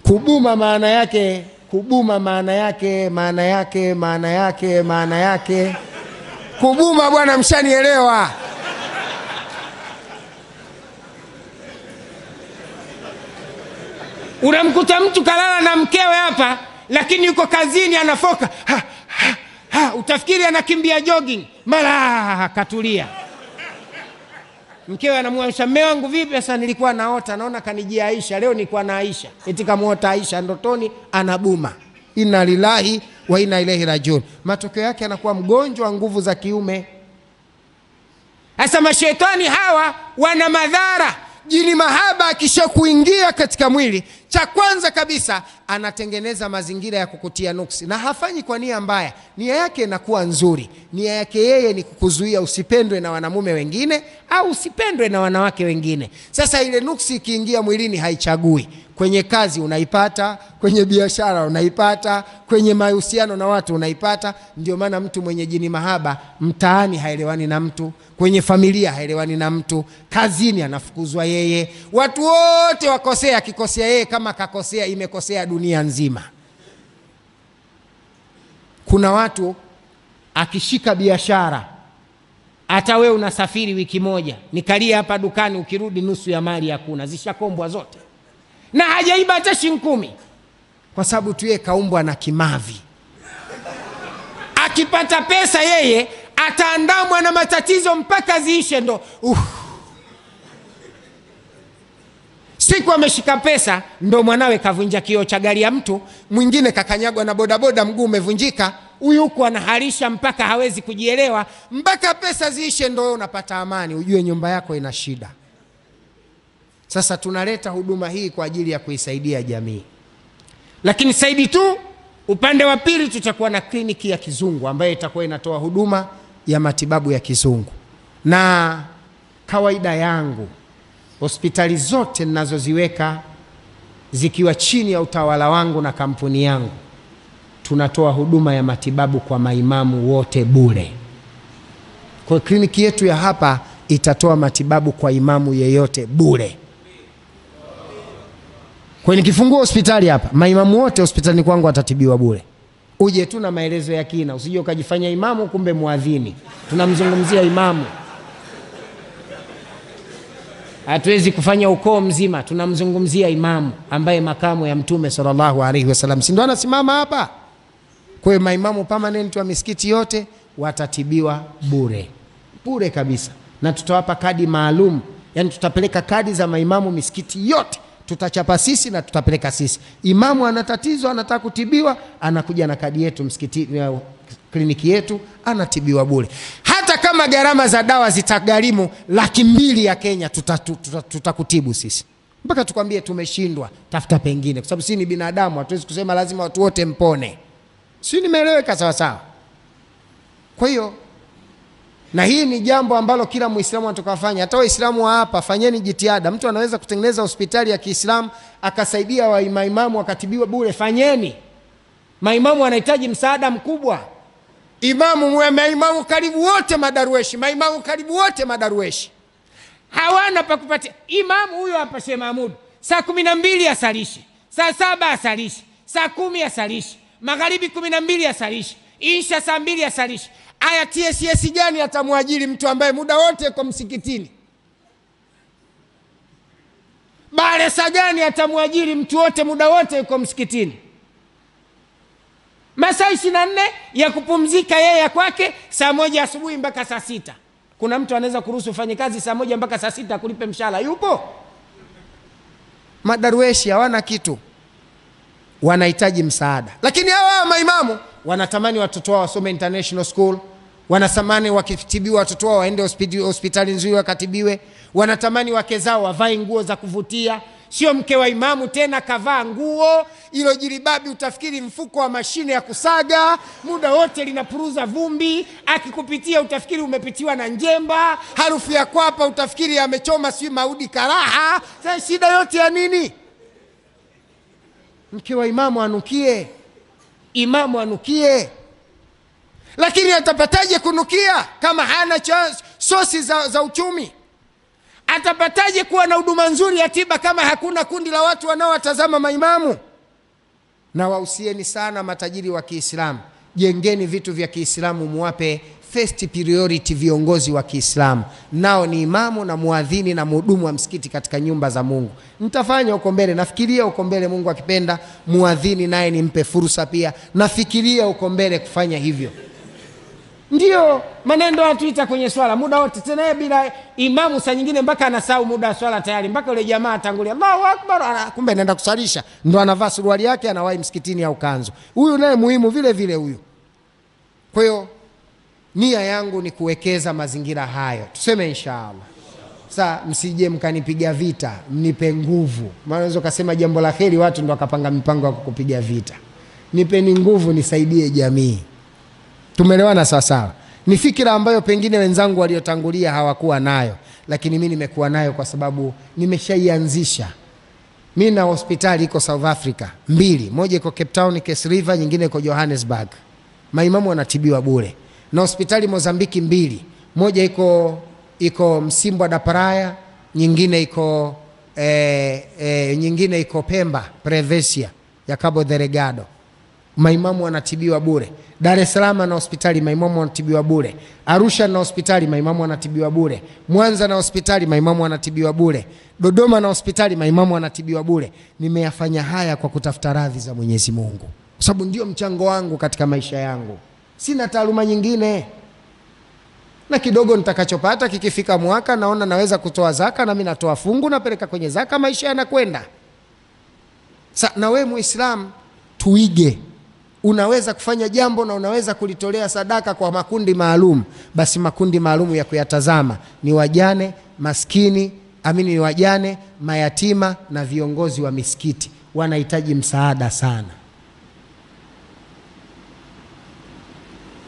Kubuma maana yake, kubuma maana yake, maana yake, maana yake, maana yake. Kubuma bwana, mshanielewa. Unamkuta mtu kalala na mkewe hapa, lakini yuko kazini anafoka. Ha, ha, ha, utafikiri anakimbia jogging, mara katulia. Mkewe anamwamsha, mume wangu vipi? Sasa nilikuwa naota, naona kanijia Aisha, leo nilikuwa na Aisha. Eti kamuota Aisha ndotoni anabuma. Inna lillahi wa inna ilaihi rajiun. Matokeo yake anakuwa mgonjwa wa nguvu za kiume. Sasa mashetani hawa wana madhara. Jini mahaba akishakuingia katika mwili, cha kwanza kabisa anatengeneza mazingira ya kukutia nuksi, na hafanyi kwa nia mbaya. Nia yake inakuwa nzuri. Nia yake yeye ni kukuzuia usipendwe na wanamume wengine au usipendwe na wanawake wengine. Sasa ile nuksi ikiingia mwilini haichagui. Kwenye kazi unaipata, kwenye biashara unaipata, kwenye mahusiano na watu unaipata. Ndio maana mtu mwenye jini mahaba mtaani haelewani na mtu, kwenye familia haelewani na mtu, kazini anafukuzwa yeye. Watu wote wakosea, akikosea yeye kama kakosea, imekosea dunia nzima. Kuna watu akishika biashara, hata wewe unasafiri wiki moja, nikalia hapa dukani, ukirudi nusu ya mali hakuna, zishakombwa zote. Na hajaiba hata shilingi 10. Kwa sababu tu yeye kaumbwa na kimavi. Akipata pesa yeye ataandamwa na matatizo mpaka ziishe ndo. Siku ameshika pesa ndo mwanawe kavunja kioo cha gari ya mtu, mwingine kakanyagwa na bodaboda mguu umevunjika, huyu huko anaharisha mpaka hawezi kujielewa, mpaka pesa ziishe ndo wewe unapata amani, ujue nyumba yako ina shida. Sasa tunaleta huduma hii kwa ajili ya kuisaidia jamii. Lakini saidi tu upande wa pili tutakuwa na kliniki ya kizungu ambayo itakuwa inatoa huduma ya matibabu ya kizungu. Na kawaida yangu hospitali zote ninazoziweka zikiwa chini ya utawala wangu na kampuni yangu, tunatoa huduma ya matibabu kwa maimamu wote bure. Kwa kliniki yetu ya hapa itatoa matibabu kwa imamu yeyote bure. Kwa nikifungua hospitali hapa, maimamu wote hospitalini kwangu watatibiwa bure. Uje tu na maelezo ya kina, usije ukajifanya imamu kumbe muadhini. Tunamzungumzia imamu. Hatuwezi kufanya ukoo mzima, tunamzungumzia imamu ambaye makamu ya Mtume sallallahu alaihi wasallam. Si ndio anasimama hapa? Kwa hiyo maimamu permanent wa misikiti yote watatibiwa bure. Bure kabisa. Na tutawapa kadi maalum. Yaani tutapeleka kadi za maimamu misikiti yote. Tutachapa sisi na tutapeleka sisi. Imamu ana tatizo, anataka kutibiwa, anakuja na kadi yetu msikiti, kliniki yetu, anatibiwa bure. Hata kama gharama za dawa zitagharimu 200,000 ya Kenya, tutakutibu sisi. Mpaka tukwambie tumeshindwa, tafuta pengine. Kwa sababu sisi ni binadamu, hatuwezi kusema lazima watu wote mpone. Si nimeeleweka sawa sawa? Kwa hiyo, na hii ni jambo ambalo kila Muislamu atakafanya. Hata Waislamu wa hapa fanyeni jitihada. Mtu anaweza kutengeneza hospitali ya Kiislamu akasaidia wa maimamu wakatibiwa bure, fanyeni. Maimamu wanahitaji msaada mkubwa. Imamu, maimamu karibu wote madarueshi, maimamu karibu wote madarueshi. Hawana pa kupatia. Imamu huyo hapa Sheikh Mahmud, saa 12 asalishe, saa 7 asalishe, saa 10 asalishe, magharibi 12 asalishe, insha saa 2 asalishe. Aya, TSS gani atamwajiri mtu ambaye muda wote yuko msikitini? Baresa gani atamwajiri mtu wote muda wote yuko msikitini? Masaa 24 ya kupumzika yeye ya kwake saa 1 asubuhi mpaka saa 6. Kuna mtu anaweza kuruhusu ufanye kazi saa 1 mpaka saa 6 kulipe mshahara? Yupo? Madarueshi hawana kitu. Wanahitaji msaada. Lakini hawa maimamu wanatamani watoto wao wasome international school, wanatamani wakitibiwa watoto wao waende hospitali nzuri wakatibiwe, wanatamani wake zao wavae nguo za kuvutia. Sio mke wa imamu tena kavaa nguo ilo jilibabi utafikiri mfuko wa mashine ya kusaga, muda wote linapuruza vumbi, akikupitia utafikiri umepitiwa na njemba, harufu ya kwapa utafikiri amechoma sijui maudi karaha. Sasa shida yote ya nini? Mke wa imamu anukie, imamu anukie. Lakini atapataje kunukia kama hana sosi za uchumi? Atapataje kuwa na huduma nzuri ya tiba kama hakuna kundi la watu wanaowatazama maimamu? Na wahusieni sana matajiri wa Kiislamu, jengeni vitu vya Kiislamu, muwape first priority viongozi wa Kiislamu, nao ni imamu na muadhini na mhudumu wa msikiti katika nyumba za Mungu. Nitafanya huko mbele, nafikiria huko mbele, Mungu akipenda, muadhini naye nimpe fursa pia, nafikiria huko mbele kufanya hivyo. Ndio manendo atuita kwenye swala muda wote, tena bila imamu saa nyingine mpaka anasahau muda wa swala tayari, mpaka yule jamaa atangulia Allahu Akbar, kumbe anaenda kusalisha, ndo anavaa suruali yake anawahi msikitini au kanzu. Huyu naye muhimu vile vile huyu. Kwa hiyo nia yangu ni kuwekeza mazingira hayo, tuseme inshallah. Sasa msije mkanipiga vita, mnipe nguvu. Maana unaweza kusema jambo la kheri watu ndo wakapanga mipango ya kukupiga vita. Nipeni nguvu nisaidie jamii. Tumeelewana sawa sawa? Ni fikira ambayo pengine wenzangu waliotangulia hawakuwa nayo, lakini mimi nimekuwa nayo kwa sababu nimeshaianzisha. Mimi na hospitali iko South Africa mbili, moja iko Cape Town Case River, nyingine iko Johannesburg. Maimamu wanatibiwa bure. Na hospitali Mozambiki mbili, moja iko Msimbwa da Praia, nyingine iko nyingine iko Pemba Prevesia ya Cabo Delgado. Maimamu wanatibiwa bure. Dar es Salaam na hospitali maimamu wanatibiwa bure. Arusha na hospitali maimamu wanatibiwa bure. Mwanza na hospitali maimamu wanatibiwa bure. Dodoma na hospitali maimamu wanatibiwa bure. Nimeyafanya haya kwa kutafuta radhi za Mwenyezi Mungu, kwa sababu ndio mchango wangu katika maisha yangu. Sina taaluma nyingine. Na kidogo nitakachopata kikifika mwaka naona naweza kutoa zaka, na mimi natoa fungu napeleka kwenye zaka, maisha yanakwenda. Na wewe Muislamu tuige. Unaweza kufanya jambo na unaweza kulitolea sadaka kwa makundi maalum. Basi makundi maalum ya kuyatazama ni wajane, maskini, amini ni wajane, mayatima na viongozi wa misikiti. Wanahitaji msaada sana.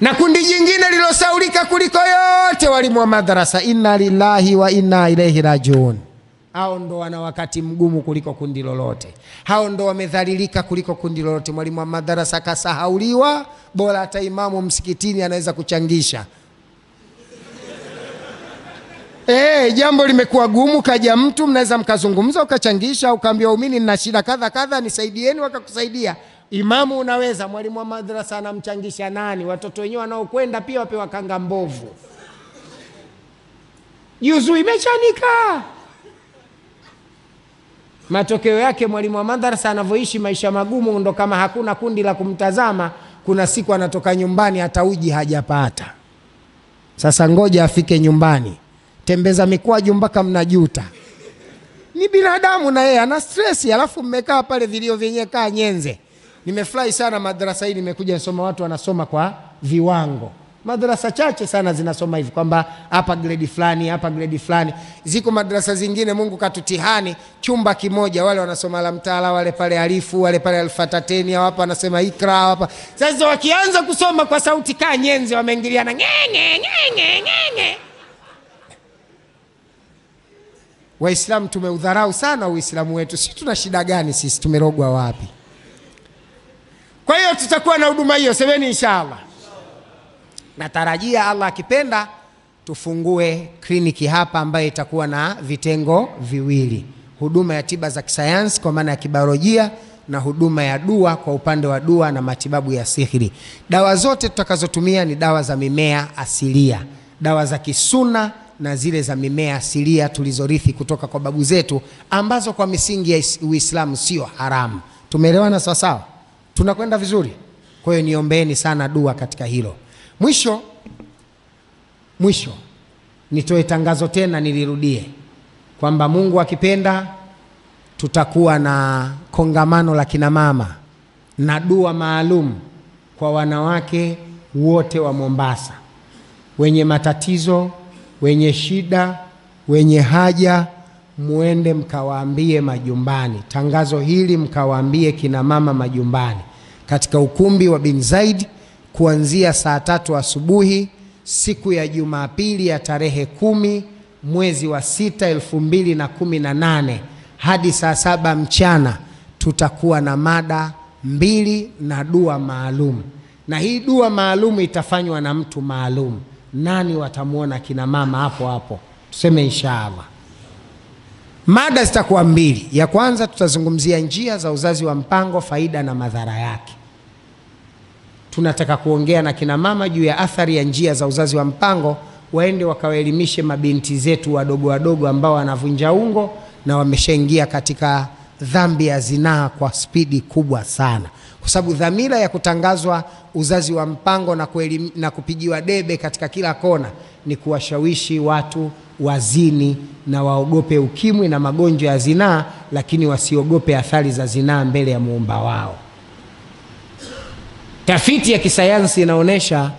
Na kundi jingine lilosaulika kuliko yote, walimu wa madrasa. Inna lillahi wa inna ilaihi rajiun. Hao ndo wana wakati mgumu kuliko kundi lolote. Hao ndo wamedhalilika kuliko kundi lolote. Mwalimu wa madarasa kasahauliwa, bora hata imamu msikitini anaweza kuchangisha. Jambo limekuwa gumu, kaja mtu mnaweza mkazungumza ukachangisha, ukaambia waumini nina shida kadha kadha, nisaidieni, wakakusaidia. Imamu unaweza, mwalimu wa madrasa anamchangisha nani? Watoto wenyewe wanaokwenda pia wapewa kanga mbovu. Juzu imechanika. Matokeo yake mwalimu wa madrasa anavyoishi maisha magumu, ndo kama hakuna kundi la kumtazama, kuna siku anatoka nyumbani hata uji hajapata. Sasa ngoja afike nyumbani, tembeza mikwaju mpaka mnajuta. Ni binadamu na yeye ana stress, alafu mmekaa pale vilio vyenyewe kaa nyenze. Nimefurahi sana madrasa hii, nimekuja nisoma watu wanasoma kwa viwango. Madrasa chache sana zinasoma hivi kwamba hapa grade fulani, hapa grade fulani. Ziko madrasa zingine Mungu katutihani, chumba kimoja wale wanasoma la mtaala, wale pale alifu, wale pale alfatateni, hapa wanasema ikra hapa. Sasa wakianza kusoma kwa sauti kaa nyenze, wameingiliana nge nge nge nge nge. Waislamu tumeudharau sana Uislamu wetu. Sisi tuna shida gani sisi? Tumerogwa wapi? Kwa hiyo tutakuwa na huduma hiyo, semeni inshallah. Natarajia Allah akipenda tufungue kliniki hapa ambayo itakuwa na vitengo viwili. Huduma ya tiba za kisayansi kwa maana ya kibiolojia, na huduma ya dua kwa upande wa dua na matibabu ya sihiri. Dawa zote tutakazotumia ni dawa za mimea asilia, dawa za kisuna na zile za mimea asilia tulizorithi kutoka kwa babu zetu, ambazo kwa misingi ya Uislamu sio haramu. Tumeelewana sawa sawa? Tunakwenda vizuri? Kwa hiyo niombeeni sana dua katika hilo. Mwisho nitoe tangazo tena nilirudie kwamba Mungu akipenda tutakuwa na kongamano la kina mama na dua maalum kwa wanawake wote wa Mombasa, wenye matatizo, wenye shida, wenye haja. Muende mkawaambie majumbani, tangazo hili mkawaambie kina mama majumbani, katika ukumbi wa Bin Zaid kuanzia saa 3 asubuhi siku ya Jumapili ya tarehe 10 mwezi wa 6 2018 hadi saa 7 mchana. Tutakuwa na mada 2 na dua maalum, na hii dua maalum itafanywa na mtu maalum. Nani watamuona kina mama hapo hapo? Tuseme inshallah. Mada zitakuwa 2. Ya kwanza tutazungumzia njia za uzazi wa mpango, faida na madhara yake. Tunataka kuongea na kina mama juu ya athari ya njia za uzazi wa mpango, waende wakawaelimishe mabinti zetu wadogo wadogo ambao wanavunja ungo na wameshaingia katika dhambi ya zinaa kwa spidi kubwa sana. Kwa sababu dhamira ya kutangazwa uzazi wa mpango na kupigiwa debe katika kila kona ni kuwashawishi watu wazini na waogope ukimwi na magonjwa ya zinaa, lakini wasiogope athari za zinaa mbele ya muumba wao. Tafiti ya kisayansi inaonesha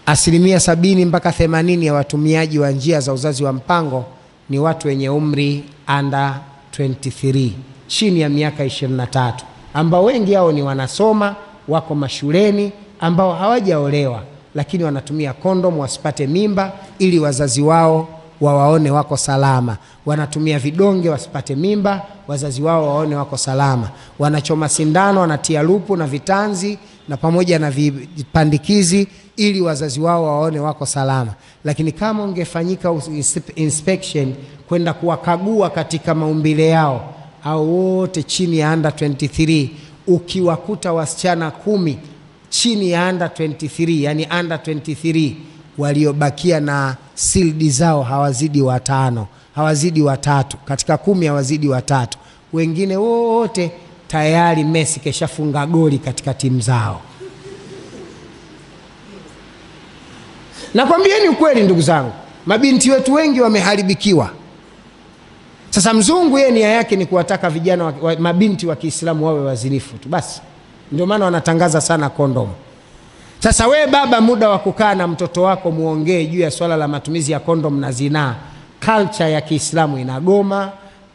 70% mpaka 80% ya watumiaji wa njia za uzazi wa mpango ni watu wenye umri under 23, chini ya miaka 23, ambao wengi hao ni wanasoma, wako mashuleni, ambao hawajaolewa, lakini wanatumia kondom wasipate mimba ili wazazi wao wawaone wako salama. Wanatumia vidonge wasipate mimba, wazazi wao waone wako salama. Wanachoma sindano, wanatia lupu na vitanzi na pamoja na vipandikizi ili wazazi wao waone wako salama. Lakini kama ungefanyika inspection kwenda kuwakagua katika maumbile yao, au wote chini ya under 23, ukiwakuta wasichana 10 chini ya under 23, yani under 23, waliobakia na sildi zao hawazidi 5, hawazidi 3, katika 10 hawazidi 3. Wengine wote tayari Messi keshafunga goli katika timu zao. Nakwambieni ukweli ndugu zangu, mabinti wetu wengi wameharibikiwa. Sasa mzungu yeye nia yake ni kuwataka vijana mabinti wa Kiislamu wawe wazinifu tu basi. Ndio maana wanatangaza sana kondomu. Sasa we baba, muda wa kukaa na mtoto wako muongee juu ya swala la matumizi ya kondom na zinaa. Culture ya Kiislamu inagoma,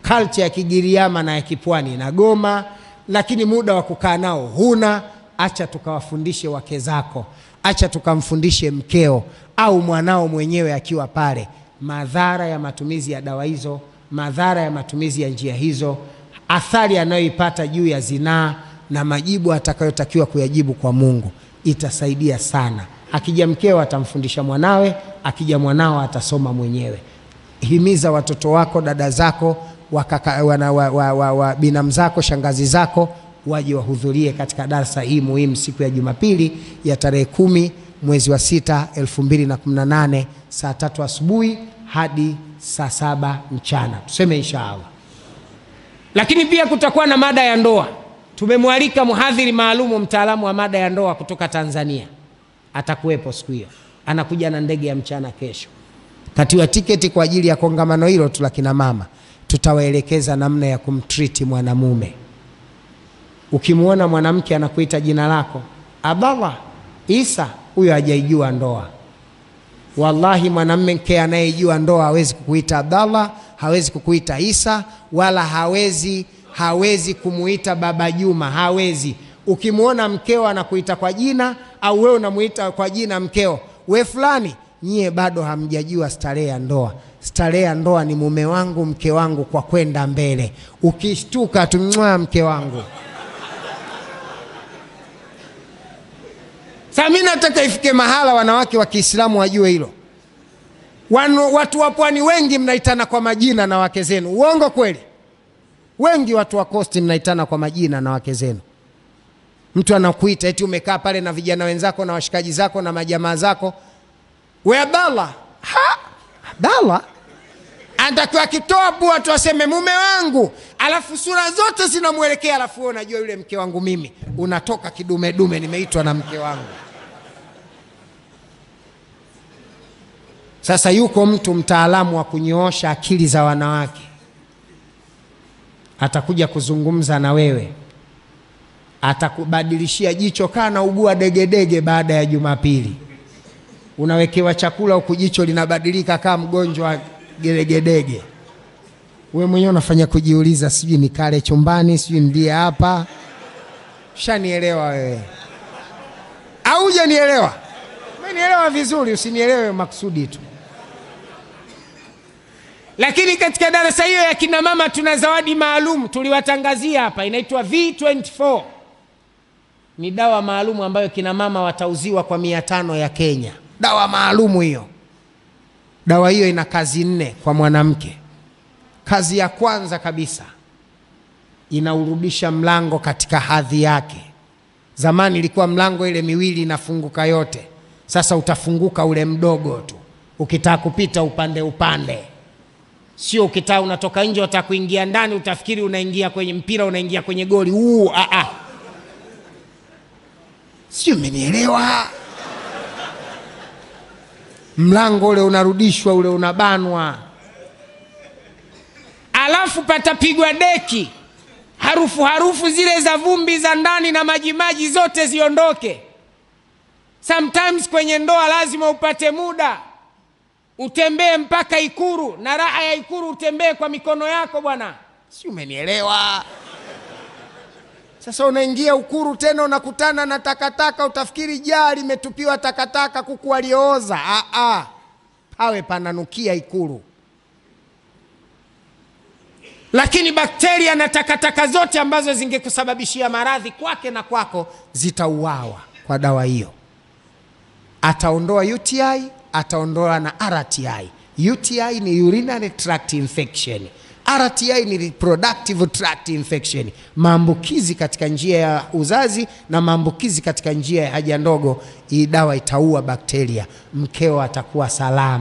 culture ya Kigiriama na ya Kipwani inagoma, lakini muda wa kukaa nao huna. Acha tukawafundishe wake zako, acha tukamfundishe mkeo au mwanao mwenyewe akiwa pale, madhara ya matumizi ya dawa hizo, madhara ya matumizi ya njia hizo, athari anayoipata juu ya zinaa na majibu atakayotakiwa kuyajibu kwa Mungu. Itasaidia sana. Akija mkeo atamfundisha mwanawe, akija mwanao atasoma mwenyewe. Himiza watoto wako, dada zako, binamu zako, shangazi zako waje wahudhurie katika darasa hii muhimu siku ya Jumapili ya tarehe 10 mwezi wa 6 2018 saa 3 asubuhi hadi saa 7 mchana. Tuseme inshallah. Lakini pia kutakuwa na mada ya ndoa. Tumemwalika muhadhiri maalumu, mtaalamu wa mada ya ndoa kutoka Tanzania. Atakuwepo siku hiyo. Anakuja na ndege ya mchana kesho. Katiwa tiketi kwa ajili ya kongamano hilo tu la kina mama. Tutawaelekeza namna ya kumtreat mwanamume. Ukimuona mwanamke anakuita jina lako, Abdallah, Isa, huyo hajaijua ndoa. Wallahi mwanamke anayejua ndoa hawezi kukuita Abdallah, hawezi kukuita Isa, wala hawezi kumuita Baba Juma, hawezi. Ukimuona mkeo anakuita kwa jina au wewe unamuita kwa jina mkeo, we fulani, nyie bado hamjajua starehe ya ndoa. Starehe ya ndoa ni mume wangu, mke wangu kwa kwenda mbele. Ukishtuka tumwa mke wangu. Sasa mimi nataka ifike mahala wanawake wa Kiislamu wajue hilo. Watu wa pwani wengi mnaitana kwa majina na wake zenu. Uongo kweli? Wengi watu wa coast mnaitana kwa majina na wake zenu. Mtu anakuita eti umekaa pale na vijana wenzako na washikaji zako na majamaa zako, we Abdallah. Ha? Abdallah? Anatakiwa akitoa pua tu aseme mume wangu, alafu sura zote zinamuelekea, alafu wewe unajua yule mke wangu mimi. Unatoka kidume dume, nimeitwa na mke wangu. Sasa yuko mtu mtaalamu wa kunyoosha akili za wanawake. Atakuja kuzungumza na wewe. Atakubadilishia jicho kana ugua degedege baada ya Jumapili. Unawekewa chakula huku jicho linabadilika kama mgonjwa gedegedege. Wewe mwenyewe unafanya kujiuliza, sijui nikale chumbani, sijui ndiye hapa. Shanielewa wewe au hujanielewa? Umenielewa vizuri, usinielewe makusudi tu. Lakini katika darasa hiyo ya kina mama tuna zawadi maalum tuliwatangazia hapa, inaitwa V24. Ni dawa maalum ambayo kina mama watauziwa kwa 500 ya Kenya. Dawa maalumu hiyo. Dawa hiyo ina kazi 4 kwa mwanamke. Kazi ya kwanza kabisa, inaurudisha mlango katika hadhi yake. Zamani ilikuwa mlango ile miwili inafunguka yote. Sasa utafunguka ule mdogo tu. Ukitaka kupita upande upande. Sio ukitaka unatoka nje unataka kuingia ndani utafikiri unaingia kwenye mpira, unaingia kwenye goli. Sio, umenielewa? Mlango ule unarudishwa, ule unabanwa. Alafu patapigwa deki. Harufu harufu zile za vumbi za ndani na maji maji zote ziondoke. Sometimes kwenye ndoa lazima upate muda utembee mpaka Ikuru, na raha ya Ikuru utembee kwa mikono yako bwana. Si umenielewa? Sasa unaingia Ukuru tena unakutana na takataka, utafikiri jaa limetupiwa takataka, kuku waliooza. Pawe pananukia Ikuru. Lakini bakteria na takataka zote ambazo zingekusababishia maradhi kwake na kwako zitauawa kwa dawa hiyo. Ataondoa UTI, ataondoa na RTI. UTI ni urinary tract infection. RTI ni reproductive tract infection. Maambukizi katika njia ya uzazi na maambukizi katika njia ya haja ndogo. Hii dawa itaua bakteria. Mkeo atakuwa salama.